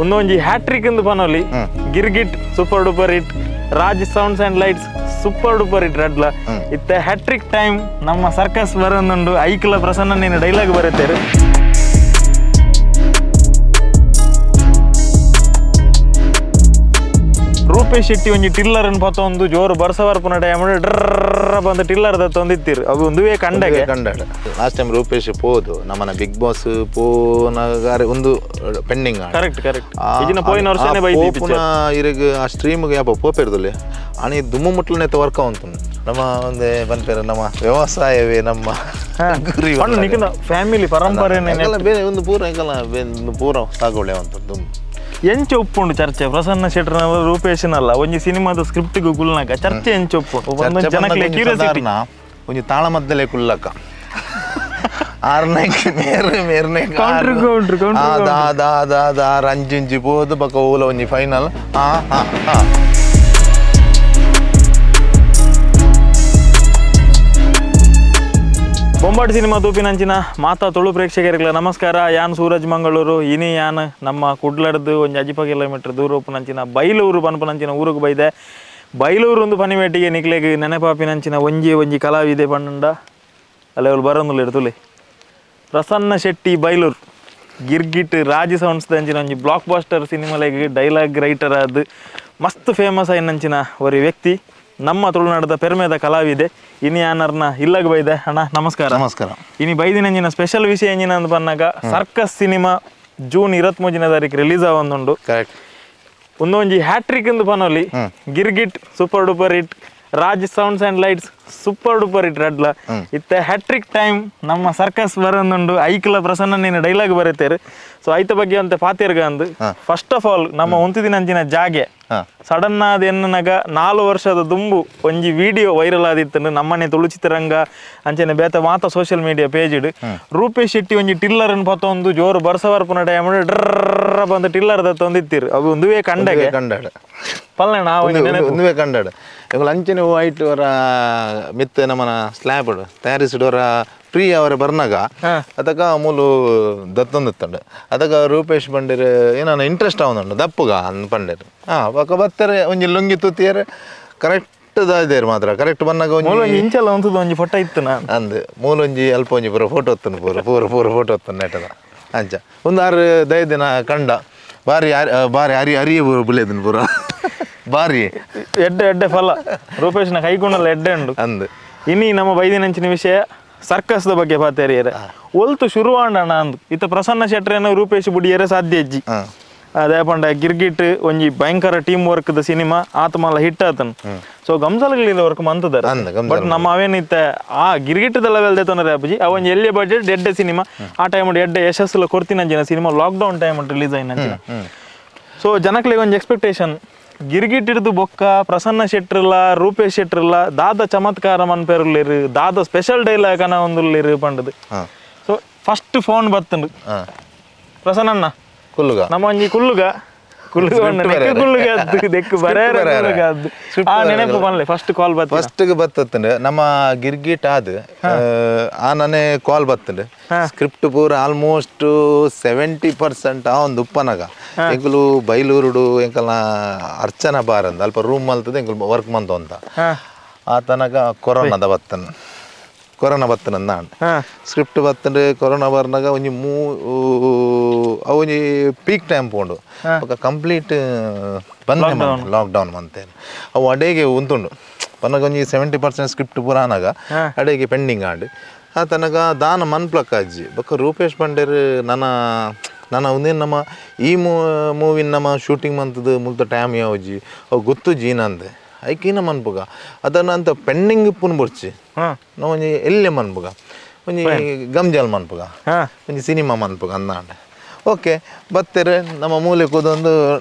ಒಂದೊಂಜಿ hat trick ಇಂದು ಪನೋಲಿ Girgit super duper hit, Raj sounds and lights super duper hit ರಡ್ಲ ಇತ್ತೆ hat trick time ನಮ್ಮ circus ಬರೋದುಂಡು. ಐಕ್ಲ ಪ್ರಸನ್ನ ನೀನು dialogue ಬರುತ್ತೇರು. Rupesh Shetty ಒಂಜಿ tiller ಪತ್ತೊಂದು ಜೋರು ಬರ್ಸ ಬರ್ಪುನ ಟೈಮ್ ಡ್ರ ಬಂದು ಟಿಲ್ಲರ್ ದತ್ತೊಂದಿತ್ತೀರು. ಅವು ಒಂದುವೇ ಕಂಡಗೆ ಕಂಡಾಡ. ಲಾಸ್ಟ್ ಟೈಮ್ ರೂಪೇಶ್ ಪೋದು ನಮ್ಮನ ಬಿಗ್ ಬಾಸ್ ಪೋನಗಾರೆ ಒಂದು pending. Correct correct. ಇಜಿನ ಪೋಯಿನ ವರ್ಷನೇ ಬೈದಿ ಪೋಪುನ ಇರಗ ಆ ಸ್ಟ್ರೀಮ್ಗೆ ಯಾಪ ಪೋಪೆರ್ದುಲೆ ಅಣಿ ದುಮ್ಮು ಮುಟ್ಲನೆ ವರ್ಕ್ ಅವಂತು ನಮ್ಮ ಒಂದೇ ಬಂದ್ಪೇರ ನಮ್ಮ ವ್ಯವಸಾಯವೇ ನಮ್ಮ ಗುರಿ. ನಿಖಿನ ಫ್ಯಾಮಿಲಿ ಪರಂಪರೆ ಬೇರೆ ಒಂದು ಪೂರ ಎಂಕಲ್ಲ ಪೂರ ಸಾಗುವಳೆ ಅವಂತು ದುಮ್ಮು ಎಂಚ ಉಪ್ಪುಂಡು ಚರ್ಚೆ ಪ್ರಸನ್ನ ಶೆಟ್ಟರ್ನ ರೂಪೇಶನಲ್ಲ ಒಂಜಿ ಸಿನಿಮಾದ ಸ್ಕ್ರಿಪ್ಟ್ ಗುಲ್ನಾಗ ಚರ್ಚೆ ಎಂಚ ಉಪ್ಪುಂಡು ಜನಕ್ಕೆ ಕ್ಯೂರಿಯಾಸಿಟಿ. ಒಂಜಿ ತಾಳಮದ್ದಲೆ ಕುಲ್ಲಕ್ಕ ಆರ್ನಕ್ಕೆ ಮೇರೆ ಮೇರ್ನೆ ಕೌಂಟರ್ ಕೌಂಟರ್ ಆ ದಾ ದಾ ದಾ ದಾ ರಂಜಿಂಜಿ ಪೋದು ಬಕ ಓಲ ಒಂಜಿ ಫೈನಲ್ ಆ ಆ ಆ. ಬೊಂಬಾಟ್ ಸಿನಿಮಾ ತೂಪಿನಂಚಿನ ಮಾತಾ ತುಳು ಪ್ರೇಕ್ಷಕರಿಗಳ ನಮಸ್ಕಾರ. ಯಾನ್ ಸೂರಜ್ ಮಂಗಳೂರು. ಇನಿ ಯಾನ್ ನಮ್ಮ ಕುಡ್ಲಡ್ದು ಒಂಜಿ ಅಜಿಪ ಕಿಲೋಮೀಟರ್ ದೂರ ಉಪ್ಪುನಂಚಿನ ಬೈಲೂರು ಪನ್ಪುನಂಚಿನ ಊರುಗು ಬೈದೆ. ಬೈಲೂರು ಒಂದು ಪನಿಮೇಟಿಗೆ ನಿಕ್ಲೆಗ್ ನೆನಪಾಪಿನಂಚಿನ ಒಂಜಿ ಒಂಜಿ ಕಲಾವಿದೆ ಪಂಡ ಅಲ್ಲೇ ಅವ್ರು ಬರೋಂದುಲ್ಲ ತುಲೆ ಪ್ರಸನ್ನ ಶೆಟ್ಟಿ ಬೈಲೂರು ಗಿರ್ಗಿಟ್ ರಾಜ್ ಸೌಂಡ್ಸ್ ಅಂಚಿನ ಒಂಜಿ ಬ್ಲಾಕ್ ಬಾಸ್ಟರ್ ಸಿನಿಮಾಲೆಗ್ ಡೈಲಾಗ್ ರೈಟರ್ ಆದ್ ಮಸ್ತ್ ಫೇಮಸ್ ಆಯಿನಂಚಿನ ಒರಿ ವ್ಯಕ್ತಿ, ನಮ್ಮ ತುಳುನಾಡದ ಪೆರ್ಮೆದ ಕಲಾವಿದೆ. ಇನಿ ಆನರ್ನ ಇಲ್ಲಗ ಬೈದೆ. ಅಣ್ಣ ನಮಸ್ಕಾರ. ನಮಸ್ಕಾರ. ಇನಿ ಬೈದಿನಂಜಿನ ಸ್ಪೆಷಲ್ ವಿಷಯ ಎಂಜಿನ ಅಂತ ಬಂದಾಗ circus cinema June 23ನೇ ತಾರೀಕು ರಿಲೀಸ್ ಆವೊಂದುಂಡು. ಕರೆಕ್ಟ್. ಒಂದೊಂಜಿ ಹ್ಯಾಟ್ರಿಕ್ ಇಂದು ಪನೋಲಿ Girgit super duper hit, Raj sounds and lights super duper hit ರಡ್ಲ ಇತ್ತೆ hat trick time ನಮ್ಮ ಸರ್ಕಸ್ ಬರೋದುಂಡು. ಐಕ್ಲ ಪ್ರಸನ್ನ ನೀನು ಡೈಲಾಗ್ ಬರುತ್ತೇರು. ಸೊ ಐತ ಬಗ್ಗೆ ಅಂತ ಪಾತೇರ್ಗ ಅಂದು first of all ನಮ್ಮ ಒಂತಿದಿನಂಚಿನ ಜಾಗೆ ಸಡನ್ ಆದ ಎನ್ನನಾಗ 4 ವರ್ಷದ ದುಂಬು ಒಂಜಿ ವಿಡಿಯೋ ವೈರಲ್ ಆದಿತ್ತು ನಮ್ಮನೆ ತುಳು ಚಿತ್ರರಂಗ ಅಂಚನೆ ಬೇತ ಮಾತ social media page Rupesh Shetty ಒಂಜಿ ಟಿಲ್ಲರ್ ಪತ್ತೊಂದು ಜೋರು ಬರ್ಸ ಬರ್ಪುನ ಟೈಮ್ ಡ್ರ ಬಂದು ಟಿಲ್ಲರ್ ದತ್ತೊಂದಿತ್ತೀರು. ಅವು ಒಂದುವೇ ಕಂಡಗೆ ಕಂಡಾಡ ಪಲ್ಲೆಣ್ಣ ಒಂದುವೇ ಕಂಡಾಡ. ಇವಾಗ ಅಂಚನೆ ವೈಟ್ ಅವರ ಮಿತ್ತ ನಮ್ಮನ ಸ್ಲ್ಯಾಬ್ ತಯಾರಿಸಿಡೋರ ಫ್ರೀ ಅವರ ಬರ್ನಾಗ ಅದಕ್ಕ ಮೂಲು ದತ್ತೊಂದಿತ್ತಂಡು. ಅದಕ್ಕ ರೂಪೇಶ್ ಬಂಡಿರ್ ಏನಾನ ಇಂಟ್ರೆಸ್ಟ್ ಅವನುಂಡು ದಪ್ಪುಗ ಅಂದ್ ಪಂಡೇರು. ಹಾಂ ಬೊಕ ಬತ್ತಾರೆ ಒಂಜಿ ಲುಂಗಿ ತೂತಿಯರ್ ಕರೆಕ್ಟ್ ದಾದೇರು ಮಾತ್ರ ಕರೆಕ್ಟ್ ಬಂದಾಗ ಒಂಜಿ ಇಂಚಲ ಒಂತದ ಒಂಜಿ ಫೋಟೋ ಇತ್ತು ನಾ ಅಂದ್ ಮೂಲೊಂಜಿ ಅಲ್ಪ ಒಂಜಿ ಪೂರ ಫೋಟೋ ಹೊತ್ತನು ಪೂರ ಪೂರ ಪೂರ ಫೋಟೋ ಹೊತ್ತನು ನೆಟದ ಅಂಚ ಒಂದು ಆರು ದಯದಿನ ಕಂಡ ಬಾರಿ ಬಾರಿ ಅರಿ ಅರಿಯ ಬುಲೇದನ್ ಪೂರ ಬಾರಿ ಎಡ್ಡೆ ಎಡ್ಡೆ ಫಲ ರೂಪೇಶ್ನ ಕೈಗುಣಲ್ಲ ಎಡ್ಡೆ ಉಂಡು ಅಂದ್. ಇನಿ ನಮ್ಮ ಬೈದಿನಂಚಿನ ವಿಷಯ ಸರ್ಕಸ್ದ ಬಗ್ಗೆ ಪಾತೇರಿಯರೆ ಒಲ್ತು ಶುರುವಾಂಡಣ ಅಂದು ಇತ್ತ ಪ್ರಸನ್ನ ಶೆಟ್ಟರೇನ ರೂಪೇಶ್ ಬುಡಿಯರೆ ಸಾಧ್ಯ ಅಜ್ಜಿ ಅದೇ ಪಂಡ ಗಿರ್ಗಿಟ್ ಒಂಜಿ ಭಯಂಕರ team work the cinema ಆತ್ಮಲ hit ಆತನ್. ಸೊ ಗಮ್ಸಲ್ಗಳಿಲ್ಲ ವರ್ಕ್ ಮಂತದಾರ ಬಟ್ ನಮ್ಮ ಅವೇನಿತ್ತ ಆ ಗಿರ್ಗಿಟ್ಟದ ಲೆವೆಲ್ ತೊಂದರೆ ಅಪ್ಪಜಿ ಅವ ಒಂಜಿ ಎಲ್ಲಿ ಬಜೆಟ್ ಎಡ್ಡೆ ಸಿನಿಮಾ ಆ ಟೈಮ್ ಎಡ್ಡೆ ಯಶಸ್ಸುಲ ಕೊರ್ತಿನಂಚಿನ cinema lockdown time release ಆಯ್ನಂಚಿನ. So ಜನಕ್ಲೆಗ್ ಒಂಜಿ ಎಕ್ಸ್ಪೆಕ್ಟೇಷನ್ ಗಿರ್ಗಿಟ್ ಹಿಡಿದು ಬೊಕ್ಕ ಪ್ರಸನ್ನ ಶೆಟ್ಟರ್ಲ ರೂಪೇಶ್ ಶೆಟ್ಟರ್ಲ ದಾದ ಚಮತ್ಕಾರ ಮನ್ಪೆರುಲ್ಲಿರು ದಾದ ಸ್ಪೆಷಲ್ ಡೈಲಾಗ್ ಅನ್ನ ಒಂದುಲ್ಲಿರು ಪಂಡದು. So first phone ಬತ್ತಂಡು ಪ್ರಸನ್ನಣ್ಣ ಕುಲ್ಲುಗ ನಮ್ಮ ಒಂಜಿ ಕುಲ್ಲುಗ ಕುಲ್ಲುಗ ಕುಲ್ಲುಗ ದೆಕ್ಕು ಬರೇ ಆ ನೆನಪು ಬನ್ಲೆ ಫಸ್ಟ್ ಕಾಲ್ ಬತ್ತ ಫಸ್ಟ್ ಬತ್ತಂಡು ನಮ್ಮ ಗಿರ್ಗಿಟ್ ಆದ್ ಆ ನನೆ ಕಾಲ್ ಬತ್ತಂಡು ಸ್ಕ್ರಿಪ್ಟ್ ಪೂರ ಆಲ್ಮೋಸ್ಟ್ 70% ಆ ಒಂದು ಉಪ್ಪನಾಗ ಎಂಕುಲು ಬೈಲೂರುಡು ಎಂಕಲ್ನ ಅರ್ಚನಾ ಬಾರ್ ಅಂದ ಅಲ್ಪ ರೂಮ್ ಮಲ್ತದೆ ಎಂಕುಲು ವರ್ಕ್ ಮಂತ ಅಂತ ಆ ತನಕ ಕೊರೋನಾದ ಬತ್ತನ ಕೊರೋನಾ ಬತ್ತನ ಸ್ಕ್ರಿಪ್ಟ್ ಬತ್ತಂದ್ರೆ ಕೊರೋನಾ ಬರ್ನಾಗ ಒಂಜಿ ಅವು ಒಂಜಿ ಪೀಕ್ ಟೈಮ್ ಪೋಂಡು ఒక ಕಂಪ್ಲೀಟ್ ಬಂದ್ ಲಾಕ್ಡೌನ್ ಮಂತೇನೆ ಅವು ಅಡೇಗೆ ಉಂತುಂಡು ಪನ್ನಗ ಒಂಜಿ 70% ಸ್ಕ್ರಿಪ್ಟ್ ಪೂರ ಆನಾಗ ಅಡೇಗೆ ಪೆಂಡಿಂಗ್ ಆಂಡ್ ಆ ತನಕ ದಾನ ಮನ್ಪ್ಲಕ್ಕ ಅಜ್ಜಿ ಬೊಕ್ಕ ರೂಪೇಶ್ ಬಂಡೇರ್ ನನ್ನ ನನ್ನ ಒಂದೇನು ನಮ್ಮ ಈ ಮೂವಿನ ನಮ್ಮ ಶೂಟಿಂಗ್ ಮಂತದ್ದು ಮುಲ್ತ ಟೈಮ್ ಯಾವಜ್ಜಿ ಅವು ಗೊತ್ತು ಜೀನಂದೆ ಐಕಿನ ಮನ್ಪುಗ ಅದನ್ನ ಅಂತ ಪೆಂಡಿಂಗ್ ಪುನ್ ಬೊಡ್ಚಿ ನಾವು ಒಂಜಿ ಎಲ್ಲೆ ಮನ್ಪುಗ ಒಂಜಿ ಗಮ್ಜಾಲ್ ಮನ್ಪುಗ ಒಂಜಿ ಸಿನಿಮಾ ಮನ್ಪುಗ ಅಂದಾಂಡ ಓಕೆ ಬತ್ತೆರೆ ನಮ್ಮ ಮೂಲೆ ಕೂದೊಂದು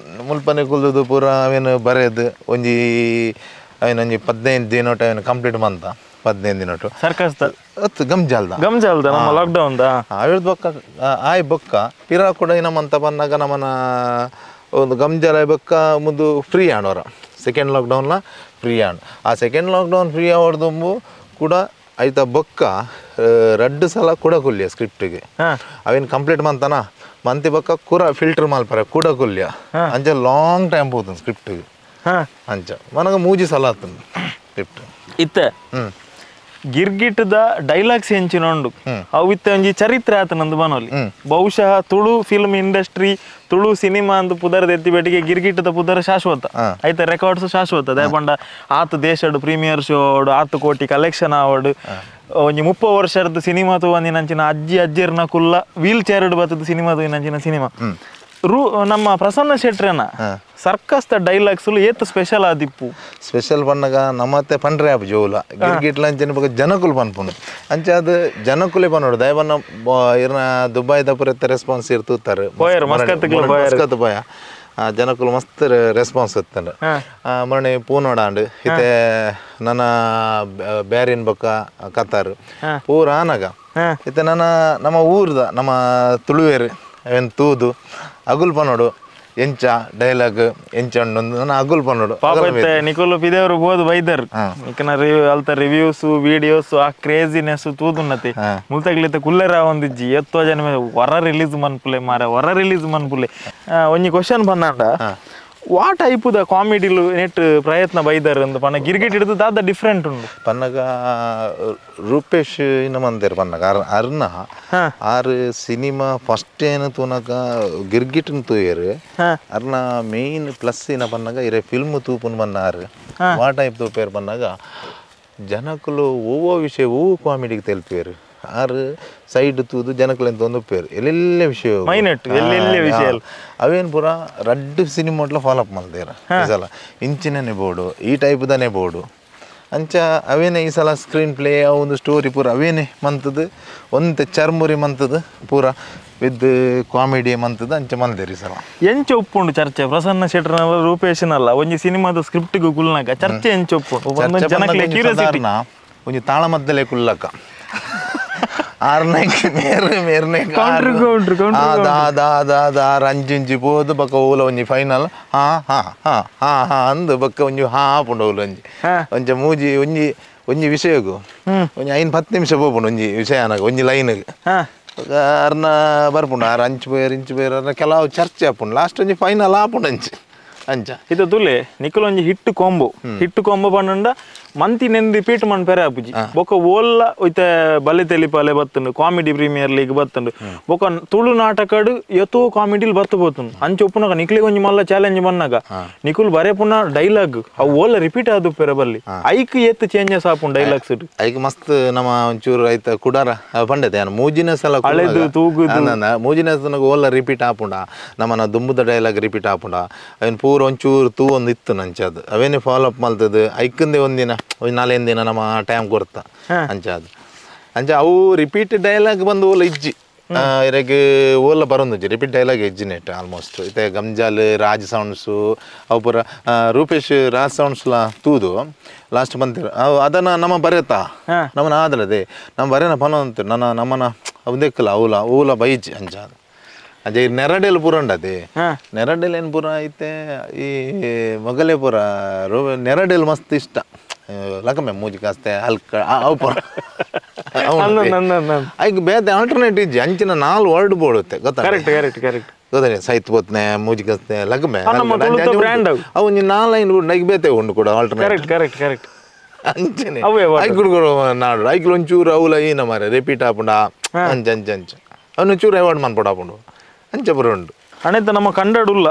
ಮುಲ್ಪನೆ ಕುಲ್ದು ಪೂರ ಅವೇನು ಬರೆದು ಒಂಜಿ ಅವನೊಂಜಿ 15 ದಿನೋಟ ಅವೇನು ಕಂಪ್ಲೀಟ್ ಮಂತ 15 ದಿನೋಟು ಸರ್ಕಸ್ ಅತ್ತು ಗಮ್ಜಾಲ್ದ ಗಮ್ಜಾಲ್ದ ನಮ್ಮ ಲಾಕ್ಡೌನ್ the ಆಯುರ್ದ ಬೊಕ್ಕ ಆಯ್ ಬೊಕ್ಕ ಪಿರಾ ಕೂಡ ನಮ್ಮಂತ ಬಂದಾಗ ನಮ್ಮನ ಒಂದು ಗಮ್ಜಾಲ ಬೊಕ್ಕ ಮುಂದು ಫ್ರೀ ಆಣೋರ ಸೆಕೆಂಡ್ ಲಾಕ್ಡೌನ್ಲ ಫ್ರೀ ಆಣ್ ಆ second lockdown free ಆವರ್ದುಂಬು ಕೂಡ ಐತ ಬೊಕ್ಕ ರಡ್ಡು ಸಲ ಕೂಡ ಕೊಲ್ಲಿಯ ಸ್ಕ್ರಿಪ್ಟಿಗೆ ಅವೇನು ಕಂಪ್ಲೀಟ್ ಮಂತನ ಮಂತಿ ಬಕ್ಕ ಕುರ ಫಿಲ್ಟರ್ ಮಲ್ಪರೆ ಕುಡ ಕುಲ್ಯ ಅಂಚ ಲಾಂಗ್ ಟೈಮ್ ಪೋತುಂಡು ಸ್ಕ್ರಿಪ್ಟ್ ಅಂಚ ಮನಗ ಮೂಜಿ ಸಲ ಆತುಂಡು ಸ್ಕ್ರಿಪ್ಟ್ ಇತ್ತೆ ಗಿರ್ಗಿಟ್ದ ಡೈಲಾಗ್ಸ್ ಎಂಚಿನೊಂಡು ಅವು ಇತ್ತೆ ಒಂಜಿ ಚರಿತ್ರೆ ಆತನಂದು ಬನೋಲಿ ಬಹುಶಃ Tulu film industry Tulu cinema ಅಂದು ಪುದರ್ ಎತ್ತಿ ಬೇಟಿಗೆ ಗಿರ್ಗಿಟ್ಟದ ಪುದರ್ ಶಾಶ್ವತ ಐತ ರೆಕಾರ್ಡ್ಸ್ ಶಾಶ್ವತ ದಯಪಂಡ ಆತ ದೇಶಡು ಪ್ರೀಮಿಯರ್ ಶೋ ಆತು ಕೋಟಿ ಕಲೆಕ್ಷನ್ ಆವಡು ಒಂಜಿ 30 ವರ್ಷದ ಸಿನಿಮಾ ತೂವಂದಿನಂಚಿನ ಅಜ್ಜಿ ಅಜ್ಜಿಯರ್ನ ಕುಲ್ಲ ವೀಲ್ ಚೇರ್ಡ್ ಬತ್ತದ ಸಿನಿಮಾ ತೂವಿನಂಚಿನ ಸಿನಿಮಾ ರೂ ನಮ್ಮ ಪ್ರಸನ್ನ ಶೆಟ್ರನ circus the dialogues ಏತ್ ಸ್ಪೆಷಲ್ ಆದಿಪ್ಪು ಸ್ಪೆಷಲ್ ಪನ್ನಗ ನಮ್ಮತ್ತೆ ಪಂಡ್ರೆ ಆಪ್ ಜೋಲ ಗಿರ್ಗಿಟ್ಲ ಅಂಚನೆ ಬೊಕ ಜನಕುಲು ಪನ್ಪುಂಡು ಅಂಚ ಅದು ಜನಕುಲೆ ಪನ್ನೋಡು ದಯಬನ್ನ ಇರ್ನ ದುಬೈ ದಪುರತ್ತ ರೆಸ್ಪಾನ್ಸ್ ಇರ್ತುತ್ತಾರೆ ಮಸ್ಕತ್ ಬಾಯ ಜನಕುಲು ಮಸ್ತ್ ರೆಸ್ಪಾನ್ಸ್ ಇತ್ತಂಡು ಮರಣೆ ಪೂನೋಡಾಂಡು ಇತ್ತೆ ನನ್ನ ಬ್ಯಾರಿನ್ ಬೊಕ್ಕ ಕತಾರು ಪೂರ ಆನಗ ಇತ್ತೆ ನನ್ನ ನಮ್ಮ ಊರ್ದ ನಮ್ಮ ತುಳುವೇರು ಅವೇನು ತೂದು ಅಗುಲ್ ಪನ್ನೋಡು ಎಂಚ ಡೈಲಾಗ್ ಎಂಚ ಉಂಡು ನಾನು ಅಗುಲ್ ಪನ್ನೋಡು ಪಾಪ ನಿಕೋಲು ಪಿದೇವರು ಬೋದು ಬೈದರ್ ನಿಕನ ಅಲ್ತ ರಿವ್ಯೂಸ್ ವಿಡಿಯೋಸ್ ಆ ಕ್ರೇಜಿನೆಸ್ ತೂದುನ್ನತೆ ಮುಲ್ತಗ್ಲಿತ ಕುಲ್ಲೆರ ಒಂದಿಜ್ಜಿ ಎತ್ತೋ ಜನ ಹೊರ ರಿಲೀಸ್ ಮನ್ಪುಲೆ ಮಾರ ಹೊರ ರಿಲೀಸ್ ಮನ್ಪುಲೆ ಒಂಜಿ ಕ್ವಶನ್ ಬಂದಾಂಡ ವಾ ಟೈಪುದ ಕಾಮಿಡಿಲು ನೆಟ್ ಪ್ರಯತ್ನ ಬೈದರ್ ಅಂದ್ ಪನ್ನ ಗಿರ್ಗಿಟ್ ಹಿಡಿದು ದಾದ ಡಿಫ್ರೆಂಟ್ ಉಂಡು ಪನ್ನಗ ರೂಪೇಶ್ ಇನ್ನ ಮಂದೇರ್ ಪನ್ನಗ ಅರ್ನ ಆರು ಸಿನಿಮಾ ಫಸ್ಟ್ ಏನು ತೂನಗ ಗಿರ್ಗಿಟ್ನ ತೂಯರು ಅರ್ನ ಮೇನ್ ಪ್ಲಸ್ ಏನ ಪನ್ನಗ ಇರೆ ಫಿಲ್ಮ್ ತೂಪುನ್ ಬನ್ನ ಆರು ವಾ ಟೈಪ್ ತೂಪೇರು ಪನ್ನಗ ಜನಕುಲು ಓವೋ ವಿಷಯ ಓ ಕಾಮಿಡಿಗೆ ತೆಲ್ಪೇರು ಆರು ಸೈಡ್ ತೂದು ಜನಕುಲೆಂತ ಒಂದು ಪೇರು ಎಲ್ಲೆಲ್ಲ ವಿಷಯ ವಿಷಯ ಅವೇನು ಪೂರ ರಡ್ಡು ಸಿನಿಮಾಟ್ಲ ಫಾಲೋ ಅಪ್ ಮಲ್ದೇರ ಈ ಸಲ ಇಂಚಿನೇ ಬೋರ್ಡು ಈ ಟೈಪ್ದನೇ ಬೋರ್ಡು ಅಂಚ ಅವೇನೆ ಈ ಸಲ ಸ್ಕ್ರೀನ್ ಪ್ಲೇ ಒಂದು ಸ್ಟೋರಿ ಪೂರ ಅವೇನೆ ಮಂತದ್ದು ಒಂತೆ ಚರ್ಮುರಿ ಮಂತದ್ದು ಪೂರ ವಿತ್ ಕಾಮಿಡಿ ಮಂತದ್ದು ಅಂಚ ಮಂದೇರಿ ಈ ಸಲ ಎಂಚ ಉಪ್ಪುಂಡು ಚರ್ಚೆ ಪ್ರಸನ್ನ ಶೆಟ್ಟರ್ನಲ್ಲ ರೂಪೇಶನಲ್ಲ ಒಂಜಿ ಸಿನಿಮಾದ ಸ್ಕ್ರಿಪ್ಟ್ಗೆ ಕುಲ್ನಾಗ ಚರ್ಚೆ ಎಂಚ ಉಪ್ಪುಂಡು ಒಂಜಿ ತಾಳಮದ್ದಲೆ ಕುಲ್ಲಕ್ಕ ಆರ್ನಕ್ಕೆ ಮೇರೆ ಮೇರ್ನೆ ಆರು ಅಂಚು ಇಂಚಿ ಪೋದು ಬೊಕ್ಕ ಓಲ ಒಂಜಿ ಫೈನಲ್ ಹಾ ಹಾ ಹಾ ಹಾ ಹಾ ಅಂದು ಬೊಕ್ಕ ಒಂಜಿ ಹಾ ಆಪುಂಡು ಓಲು ಒಂಜಿ ಒಂಜಿ ಮೂಜಿ ಒಂಜಿ ಒಂಜಿ ವಿಷಯಗು ಒಂಜಿ 5-10 ನಿಮಿಷ ಪೋಪುಂಡು ಒಂಜಿ ವಿಷಯ ಅನಗ ಒಂಜಿ ಲೈನ್ಗೆ ಅರ್ನ ಬರ್ಪುಂಡು ಆರು ಅಂಚು ಪೋಯರ್ ಇಂಚು ಪೋಯರ್ ಅರ್ನ ಕೆಲವು ಚರ್ಚೆ ಆಪುಂಡು ಲಾಸ್ಟ್ ಒಂಜಿ ಫೈನಲ್ ಆಪುಂಡು ಅಂಚೆ ಅಂಚ ಇದು ತುಲೆ ನಿಕುಲು ಒಂಜಿ hit combo hit combo ಪಂಡ ಮಂತಿ ನೆನ್ ರಿಪೀಟ್ ಮನ್ಪೆರೆ ಆಪುಜಿ ಬೊಕ ಓಲ್ಲ ಒಯ್ತೆ ಬಲೆ ತೆಲಿಪಾಲೆ ಬತ್ತುಂಡು comedy premier league ಬತ್ತುಂಡು ಬೊಕ ತುಳು ನಾಟಕಡು ಎತೋ ಕಾಮಿಡಿಲ್ ಬತ್ತು ಪೋತುಂಡು ಅಂಚ ಉಪ್ಪುನಗ ನಿಕ್ಲಿಗೆ ಒಂಜಿ ಮಲ್ಲ ಚಾಲೆಂಜ್ ಬನ್ನಾಗ ನಿಕುಲ್ ಬರೆ ಪುನ ಡೈಲಾಗ್ ಅವು ಓಲ್ಲ ರಿಪೀಟ್ ಆದುಪ್ಪೆರೆ ಬಲ್ಲಿ ಐಕ್ ಏತ್ ಚೇಂಜಸ್ ಆಪುಂಡು ಡೈಲಾಗ್ಸ್ ಐಕ್ ಮಸ್ತ್ ನಮ್ಮ ಒಂಚೂರು ಐತ ಕುಡಾರ ಪಂಡತೆ ಮೂಜಿನ ಸಲ ಅಳೆದು ತೂಗುದು ಮೂಜಿನ ಸಲ ಓಲ್ಲ ರಿಪೀಟ್ ಆಪುಂಡ ನಮ್ಮನ ದುಂಬುದ ಡೈಲಾಗ್ ರಿಪೀಟ್ ಆಪುಂಡ ಅವೇನು ಪೂರ ಒಂಚೂರು ತೂ ಒಂದು ಇತ್ತು ನಂಚ ಅದು ಅವೇನೇ ಫಾಲೋ ಅಪ್ ಮಲ್ತದ್ದು ಐಕಂದೆ ಒಂದಿನ ಒಂದು ನಾಲ್ಕು ದಿನ ನಮ್ಮ ಟೈಮ್ ಕೊರ್ತ ಅಂಚ ಅದು ಅಂಚ ಅವು ರಿಪೀಟ್ ಡೈಲಾಗ್ ಬಂದು ಓಲ ಇಜ್ಜಿ ಇರಗೆ ಓಲ ಬರೋಂದಿಜ್ಜಿ ರಿಪೀಟ್ ಡೈಲಾಗ್ ಇಜ್ಜಿ ನೆಟ್ ಆಲ್ಮೋಸ್ಟ್ ಇತ್ತೆ ಗಂಜಾಲ್ ರಾಜ್ ಸೌಂಡ್ಸು ಅವು ಪೂರ ರೂಪೇಶ್ ರಾಜ್ ಸೌಂಡ್ಸ್ಲ ತೂದು ಲಾಸ್ಟ್ ಬಂತಿರು ಅವು ಅದನ್ನು ನಮ್ಮ ಬರೆತಾ ನಮ್ಮನ ಆದಲದೆ ನಮ್ಮ ಬರೇನ ಪನ ಅಂತ ನನ್ನ ನಮ್ಮನ ಅವದಕ್ಕಲ್ಲ ಅವಲ ಓಲ ಬೈಜಿ ಅಂಚ ಅದು ಅದೇ ನೆರಡೆಲ್ ಪೂರ ಉಂಡದೆ ನೆರಡೆಲ್ ಏನು ಪೂರ ಐತೆ ಈ ಮೊಗಲೇ ಪೂರ ನೆರಡೆಲ್ ಮಸ್ತ್ ಇಷ್ಟ ಲಕಮೆ ಮೂಜಿ ಕಾಸ್ತೆ ಹಲ್ಕ ಅವು ಪೂರ ಐಕ್ ಬೇತೆ ಆಲ್ಟರ್ನೇಟ್ ಇಜ್ಜಿ ಅಂಚಿನ 4 ವರ್ಡ್ ಬೋಡುತ್ತೆ ಗೊತ್ತಾ correct correct correct ಗೊತ್ತೇ ಸೈತ್ ಪೋತ್ನೆ ಮೂಜಿ ಕಾಸ್ತೆ ಲಕಮೆ ಅವು ಒಂಜಿ 4 ಲೈನ್ ಬೋರ್ಡ್ ಐಕ್ ಬೇತೆ ಉಂಡು ಕೂಡ alternate correct correct correct ಅಂಚನೆ ಐకుడు ಕೂಡ ನಾಡು ಐಕ್ಲು ಒಂಚೂರು ಅವಲ ಏನ ಮಾರೆ ರಿಪೀಟ್ ಆಪುಂಡ ಅಂಚ ಅಂಚ ಅಂಚ ಅವನು ಚೂರು ಅವಾರ್ಡ್ ಮನ್ಪೊಡು ಆಪುಂಡು ಅಂಚ ಪೂರ ಉಂಡು ಅಣೆತ ನಮ್ಮ ಕಂಡಡುಲ್ಲ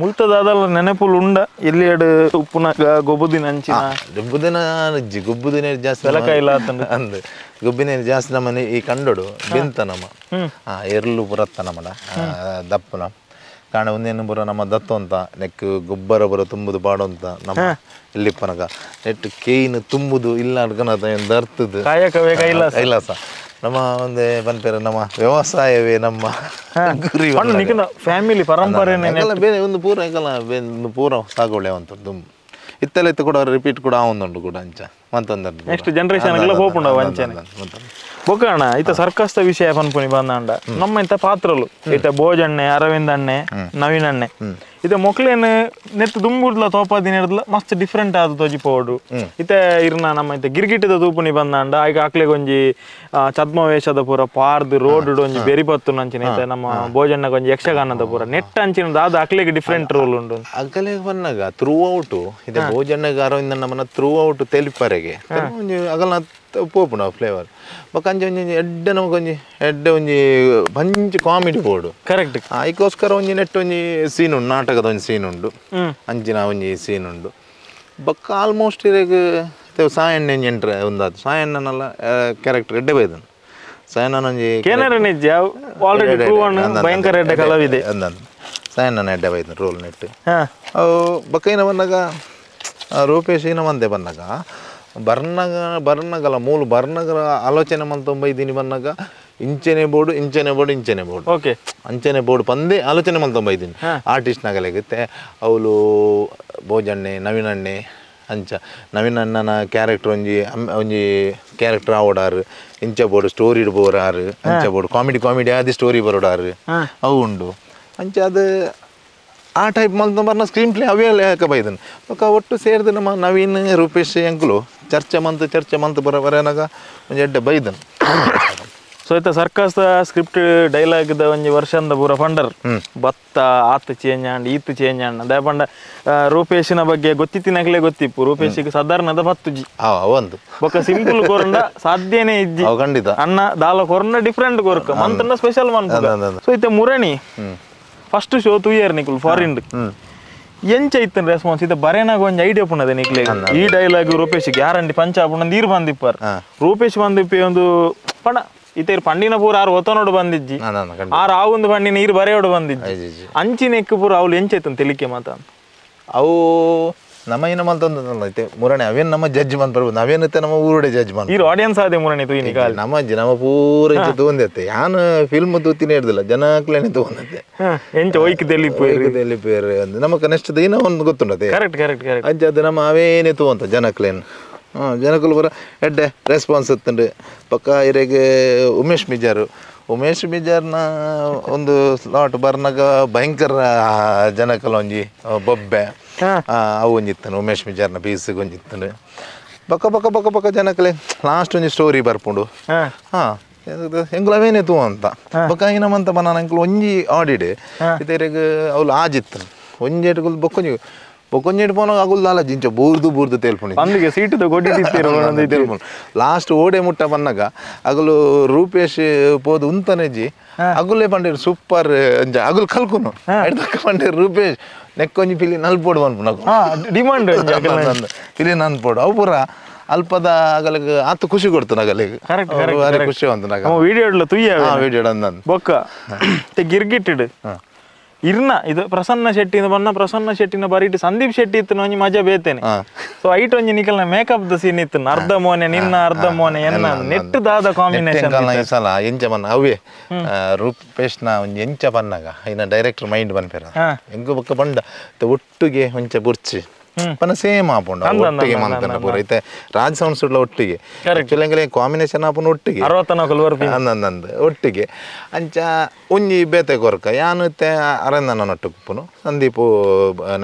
ಮುಲ್ತದಾದಲ್ಲ ನೆನಪುಲು ಉಂಡ ಎಲ್ಲಿಯಡು ಉಪ್ಪುನಗ ಗೊಬ್ಬುದಿನ ಅಂಚಿನ ಗೊಬ್ಬುದಿನ ಇಜ್ಜಿ ಗೊಬ್ಬುದಿನ ಜಾಸ್ತಿ ಬೆಲಕಾಯಿಲ್ಲ ಆತಂಡು ಅಂದ್ ಗೊಬ್ಬಿನ ಜಾಸ್ತಿ ನಮ್ಮನೆ ಈ ಕಂಡೋಡು ಬೆಂತ ನಮ್ಮ ಎರ್ಲು ಪುರತ್ತ ನಮ್ಮಡ ದಪ್ಪನ ಕಾರಣ ಒಂದೇನು ಬರೋ ನಮ್ಮ ದತ್ತು ಅಂತ ನೆಕ್ ಗೊಬ್ಬರ ಬರೋ ತುಂಬುದು ಬಾಡು ಅಂತ ನಮ್ಮ ಇಲ್ಲಿಪ್ಪನಗ ನೆಟ್ ಕೇಯಿನ ತುಂಬುದು ಇಲ್ಲ ಅಡ್ಕನ ದರ್ತದು ಕಾಯಕವೇ ಕೈಲಾಸ ಕೈಲಾಸ ನಮ್ಮ ಒಂದೇ ಪನ್ಪೇರ ನಮ್ಮ ವ್ಯವಸಾಯವೇ ನಮ್ಮ ಗುರಿ ಫ್ಯಾಮಿಲಿ ಪರಂಪರೆ ಬೇರೆ ಒಂದು ಪೂರ ಒಂದು ಪೂರ ಸಾಗುವಳಿ ಅಂತ ದುಂಬು ಇತ್ತೆಲ್ಲ ಇತ್ತು ಕೂಡ ರಿಪೀಟ್ ಕೂಡ ಒಂದುಂಟು ಕೂಡ ಅಂಚ ಮಂತೊಂದು ನೆಕ್ಸ್ಟ್ ಜನರೇಷನ್ ಗೆಲ್ಲ ಪೋಪುಂಡು ಅಂಚನೆ ಬೊಕಣ ಇತ್ತ ಸರ್ಕಸ್ತ ವಿಷಯ ಪನ್ಪುನಿ ಬಂದಾಂಡ ನಮ್ಮ ಇಂತ ಪಾತ್ರಲು ಇತ್ತ ಭೋಜಣ್ಣೆ ಅರವಿಂದ ಅಣ್ಣೆ ನವೀನ್ ಅಣ್ಣೆ ಇತ್ತ ಮೊಕ್ಲೇನ್ ನೆತ್ತು ದುಂಬುಡ್ಲ ತೋಪಾದಿನ ಹಿಡ್ದಲ ಮಸ್ತ್ ಡಿಫ್ರೆಂಟ್ ಆದ ತೋಜಿ ಪೋಡು ಇತ್ತ ಇರ್ನ ನಮ್ಮ ಇತ್ತ ಗಿರ್ಗಿಟ್ಟದ ತೂಪುನಿ ಬಂದಾಂಡ ಆಗ ಆಕ್ಲೆಗ್ ಒಂಜಿ ಛದ್ಮವೇಷದ ಪೂರ ಪಾರ್ದು ರೋಡ್ ಒಂಜಿ ಬೆರಿಪತ್ತು ಅಂಚಿನ ಇತ್ತ ನಮ್ಮ ಭೋಜಣ್ಣಗ ಒಂಜಿ ಯಕ್ಷಗಾನದ ಪೂರ ನೆಟ್ ಅಂಚಿನ ದಾದ ಅಕ್ಲೆಗ್ ಡಿಫ್ರೆಂಟ್ ರೋಲ್ ಉಂಡು ಅಗಲೆಗ್ ಬನ್ನಾಗ ಥ್ರೂ ಔಟ್ ಇದೆ ಭೋಜಣ್ಣಗ ಅರವಿಂದ ನಮ್ಮನ್ನ ಥ್ರೂ ಔಟ್ ತೆಲಿಪರೆಗೆ ಒಂಜಿ ಅಗಲ್ನ ಪೋಪುಂಡು ಆ ಫ್ಲೇವರ್ ಬೊಕ್ಕ ಅಂಚೆ ಒಂಜಿ ಎಡ್ಡೆ ನಮಕ್ ಒಂಜಿ ಎಡ್ಡೆ ಒಂಜಿ ಬಂಚಿ ಕಾಮಿಡಿ ಬೋಡು ಕರೆಕ್ಟ್ ಐಕೋಸ್ಕರ ಒಂಜಿ ನೆಟ್ ಒಂಜಿ ಸೀನ್ ಉಂಡು ನಾಟಕದ ಒಂಜಿ ಸೀನ್ ಉಂಡು ಅಂಚಿನ ಒಂಜಿ ಸೀನ್ ಉಂಡು ಬೊಕ್ಕ ಆಲ್ಮೋಸ್ಟ್ ಇರೆಗ್ ಸಾಯಣ್ಣ ಒಂಜಿ ಎಂಟ್ರೆ ಒಂದಾತು ಸಾಯಣ್ಣನಲ್ಲ ಕ್ಯಾರೆಕ್ಟರ್ ಎಡ್ಡೆ ಬೈದನು ಸಾಯಣ್ಣನ ಒಂಜಿ ಆಲ್ರೆಡಿ ಭಯಂಕರ ಎಡ್ಡೆ ಕಲಾವಿದೆ ಅಂದಂದು ಸಾಯಣ್ಣನ ಎಡ್ಡೆ ಬೈದನು ರೋಲ್ ನೆಟ್ ಅವು ಬೊಕ್ಕ ಏನ ಬಂದಾಗ ರೂಪೇಶ್ ಏನ ಬಂದೆ ಬಂದಾಗ ಬರ್ನಗ ಬರ್ನಗಲ ಮೂಲ ಬರ್ನಗರ ಆಲೋಚನೆ ಮಲ್ತೊಂಬೈದೀನಿ ಬನ್ನಾಗ ಇಂಚೆನೆ ಬೋರ್ಡು ಇಂಚೆನೆ ಬೋರ್ಡು ಇಂಚೆನೆ ಬೋರ್ಡು ಓಕೆ ಅಂಚೆನೆ ಬೋರ್ಡು ಪಂದೇ ಆಲೋಚನೆ ಮಲ್ತೊಂಬೈದೀನಿ ಆರ್ಟಿಸ್ಟ್ ನಗಲೆಗುತ್ತೆ ಅವಳು ಭೋಜಣ್ಣೆ ನವೀನಣ್ಣೆ ಅಂಚ ನವೀನಣ್ಣನ ಕ್ಯಾರೆಕ್ಟರ್ ಒಂಜಿ ಒಂಜಿ ಕ್ಯಾರೆಕ್ಟರ್ ಆವಡಾರು ಇಂಚ ಬೋರ್ಡು ಸ್ಟೋರಿ ಬೋರಾರು ಅಂಚ board comedy comedy ಆದಿ ಸ್ಟೋರಿ ಬರೋಡಾರು ಅವು ಉಂಡು ಅಂಚ ಅದು ಆ ಟೈಪ್ ಮಲ್ತೊಂಬರ್ನ ಸ್ಕ್ರೀನ್ ಪ್ಲೇ ಅವೇ ಲೇಖ ಬೈದನು ಬೊಕ್ಕ ಒಟ್ಟು ಸೇರಿದ ನಮ್ಮ ನವೀನ್ ರೂಪೇಶ್ ಅಂಕುಲು ಚರ್ಚೆ ಮಂತ್ ಚರ್ಚೆ ಮಂತ್ ಬರ ಬರನಾಗ ಒಂಜಿ ಎಡ್ಡೆ ಬೈದನು ಸೊ ಇತ್ತ circus script dialogue the ಒಂಜಿ ವರ್ಷಂದ ಪೂರ ಪಂಡರ್ ಭತ್ತ ಆತ ಚೇಂಜ್ ಆಂಡ್ ಈತ ಚೇಂಜ್ ಆಂಡ್ ಅದೇ ಪಂಡ ರೂಪೇಶಿನ ಬಗ್ಗೆ ಗೊತ್ತಿತ್ತಿನಗಲೇ ಗೊತ್ತಿಪ್ಪು ರೂಪೇಶಿಗೆ ಸಾಧಾರಣದ ಪತ್ತುಜಿ ಒಂದು ಬೊಕ್ಕ ಸಿಂಪಲ್ ಕೊರಂಡ ಸಾಧ್ಯನೇ ಇಜ್ಜಿ ಖಂಡಿತ ಅಣ್ಣ ದಾಲ ಕೊರಂಡ ಡಿಫ್ರೆಂಟ್ ಕೊರ್ಕ ಮಂತನ್ನ ಸ್ಪೆಷಲ್ ಮನ್ ಸೊ ಇತ್ತ ಮುರಣಿ ಫಸ್ಟ್ ಶೋ ತೂಯರ್ ನಿಕುಲ್ ಫಾರಿನ್ ಎಂಚ ಇತ್ತನ ರೆಸ್ಪಾನ್ಸ್ ಇತ್ತ ಬರೇನಾಗ ಒಂಜಿ ಐಡಿಯಾ ಪುಣದೆ ನಿಕ್ಲೆ ಈ ಡೈಲಾಗ್ ರೂಪೇಶ್ ಗ್ಯಾರಂಟಿ ಪಂಚ ಪುಣ ನೀರು ಬಂದಿಪ್ಪಾರ್ ರೂಪೇಶ್ ಬಂದಿಪ್ಪೆ ಒಂದು ಪಣ ಇತ್ತ ಪಂಡಿನ ಪೂರ ಆರು ಒತ್ತನೋಡು ಬಂದಿಜ್ಜಿ ಆರು ಆವೊಂದು ಪಂಡಿನ ನೀರು ಬರೆಯೋಡು ಬಂದಿಜ್ಜಿ ಅಂಚಿನ ಎಕ್ಕು ಪೂರ ಅವಳು ಎಂಚ ಇತ್ತನ ತಿಳಿಕೆ ಮಾತ ಅವು ನಮ್ಮ ಏನ ಮಲ್ತೊಂದು ಐತೆ ಮುರಣಿ ಅವೇನು ನಮ್ಮ ಜಡ್ಜ್ ಬಂದ್ ಬರ್ಬೋದು ನಾವೇನತ್ತೆ ನಮ್ಮ ಊರುಡೆ ಜಡ್ಜ್ ಬಂದ್ ಈ ಆಡಿಯನ್ಸ್ ಆದೆ ಮುರಣಿ ತೂಯಿನಿ ಕಾಲಿ ನಮ್ಮ ಅಜ್ಜಿ ನಮ್ಮ ಪೂರ ಇಂಚ ತೂಂದತ್ತೆ ಯಾನು ಫಿಲ್ಮ್ ತೂತಿನೇ ಹಿಡ್ದಿಲ್ಲ ಜನಕ್ಲೇನೆ ತೂಂದತ್ತೆ ಎಂಚ ಒಯ್ಕ್ ದೆಲ್ಲಿಪು ದೆಲ್ಲಿಪೇರು ಅಂದ್ ನಮಕ್ ನೆಕ್ಸ್ಟ್ ದಿನ ಒಂದು ಗೊತ್ತುಂಡತೆ correct correct correct ಅಂಚ ಅದು ನಮ್ಮ ಅವೇನೆ ತೂವಂತ ಜನಕ್ಲೇನು ಜನಕುಲು ಪೂರ ಎಡ್ಡೆ ರೆಸ್ಪಾನ್ಸ್ ಇತ್ತುಂಡು ಪಕ್ಕ ಇರೆಗ್ ಉಮೇಶ್ ಮಿಜಾರು ಉಮೇಶ್ ಮಿಜಾರ್ನ ಒಂದು ಸ್ಲಾಟ್ ಬರ್ನಾಗ ಭಯಂಕರ ಜನಕಲ ಒಂಜಿ ಬೊಬ್ಬೆ ಅವು ಒಂಜಿತ್ತನು ಉಮೇಶ್ ಮಿಜಾರ್ನ ಪೀಸ್ಗೆ ಒಂಜಿತ್ತನು ಬಕ್ಕ ಬಕ್ಕ ಬಕ್ಕ ಬಕ್ಕ ಜನಕಲೆ ಲಾಸ್ಟ್ ಒಂಜಿ ಸ್ಟೋರಿ ಬರ್ಪುಂಡು ಹಾಂ ಎಂಕುಲು ಅವೇನೆ ತೂ ಅಂತ ಬೊಕ್ಕ ಏನಮಂತ ಬನ್ನ ಎಂಕುಲು ಒಂಜಿ ಆಡಿಡ್ ಇತೆರೆಗ್ ಅವ್ಲು ಆಜಿತ್ತನು ಒಂಜಿ ಏಟುಗುಲು ಬೊಕ್ಕೊಂಜಿ ಬೊಕ್ಕೊಂಜಿ ಪೋನಾಗ ಅಗುಲ್ ದಾಲ ಜಿಂಚ ಬೂರ್ದು ಬೂರ್ದು ತೇಲ್ಪುಂಡು ಅಂದಿಗೆ ಸೀಟುದ ಗೊಡ್ಡಿ ತೇಲ್ಪುಂಡು ಲಾಸ್ಟ್ ಓಡೆ ಮುಟ್ಟ ಬನ್ನಾಗ ಅಗಲು ರೂಪೇಶ್ ಪೋದು ಉಂತನೆಜಿ ಅಗುಲೇ ಪಂಡೇರು ಸೂಪರ್ ಅಂಚ ಅಗುಲ್ ಕಲ್ಕುನು ಅಡ್ದಕ್ಕ ಪಂಡೇರು ರೂಪೇಶ್ ನೆಕ್ಕೊಂಜಿ ಪಿಲಿ ನಲ್ಪೋಡು ಪನ್ಪುನ ಡಿಮಾಂಡ್ ಪಿಲಿ ನನ್ಪೋಡು ಅವು ಪೂರ ಅಲ್ಪದ ಅಗಲಿಗೆ ಆತು ಖುಷಿ ಕೊಡ್ತಾನೆ ಅಗಲಿಗೆ ಭಾರಿ ಖುಷಿ ಅಂತ ವಿಡಿಯೋ ತುಯ್ಯ ವಿಡಿಯೋ ಅಂದ ಬೊಕ್ಕ ಗಿರ್ಗಿಟ್ಟಿಡು ಇರ್ನ ಇದು ಪ್ರಸನ್ನ ಶೆಟ್ಟಿನ ಬನ್ನ ಪ್ರಸನ್ನ ಶೆಟ್ಟಿನ ಬರೀಟ್ ಸಂದೀಪ್ ಶೆಟ್ಟಿ ಇತ್ತು ಒಂಜಿ ಮಜಾ ಬೇತೇನೆ ಸೊ ಐಟ್ ಒಂಜಿ ನಿಕಲ್ನ makeup the scene ಇತ್ತು ಅರ್ಧ ಮೋನೆ ನಿನ್ನ ಅರ್ಧ ಮೋನೆ ಎನ್ನ ನೆಟ್ ದಾದ ಕಾಂಬಿನೇಷನ್ ಈ ಸಲ ಎಂಚ ಬನ್ನ ಅವೇ ರೂಪೇಶ್ನ ಒಂಜಿ ಎಂಚ ಬನ್ನಾಗ ಇನ್ನ ಡೈರೆಕ್ಟರ್ ಮೈಂಡ್ ಬನ್ಪೇರ ಎಂಕು ಬೊಕ್ಕ ಬಂಡ ಒಟ್ಟಿಗೆ ಒಂಚ ಬುರ್ಚಿ ಪನ್ನ ಸೇಮ್ ಆಪುಂಡು ಒಟ್ಟಿಗೆ ಮಂತನ ಪೂರ ಐತೆ ರಾಜ್ ಸೌಂಡ್ಸ್ ಒಟ್ಟಿಗೆ ಆಕ್ಚುಲಿ ಎಂಕಲೆ ಕಾಂಬಿನೇಷನ್ ಆಪುಂಡು ಒಟ್ಟಿಗೆ ಅಂದಂದು ಒಟ್ಟಿಗೆ ಅಂಚ ಒಂಜಿ ಬೇತೆ ಕೊರ್ಕ ಯಾನು ಇತ್ತೆ ಅರವಿಂದಣ್ಣ ಒಟ್ಟುಗೆ ಸಂದೀಪು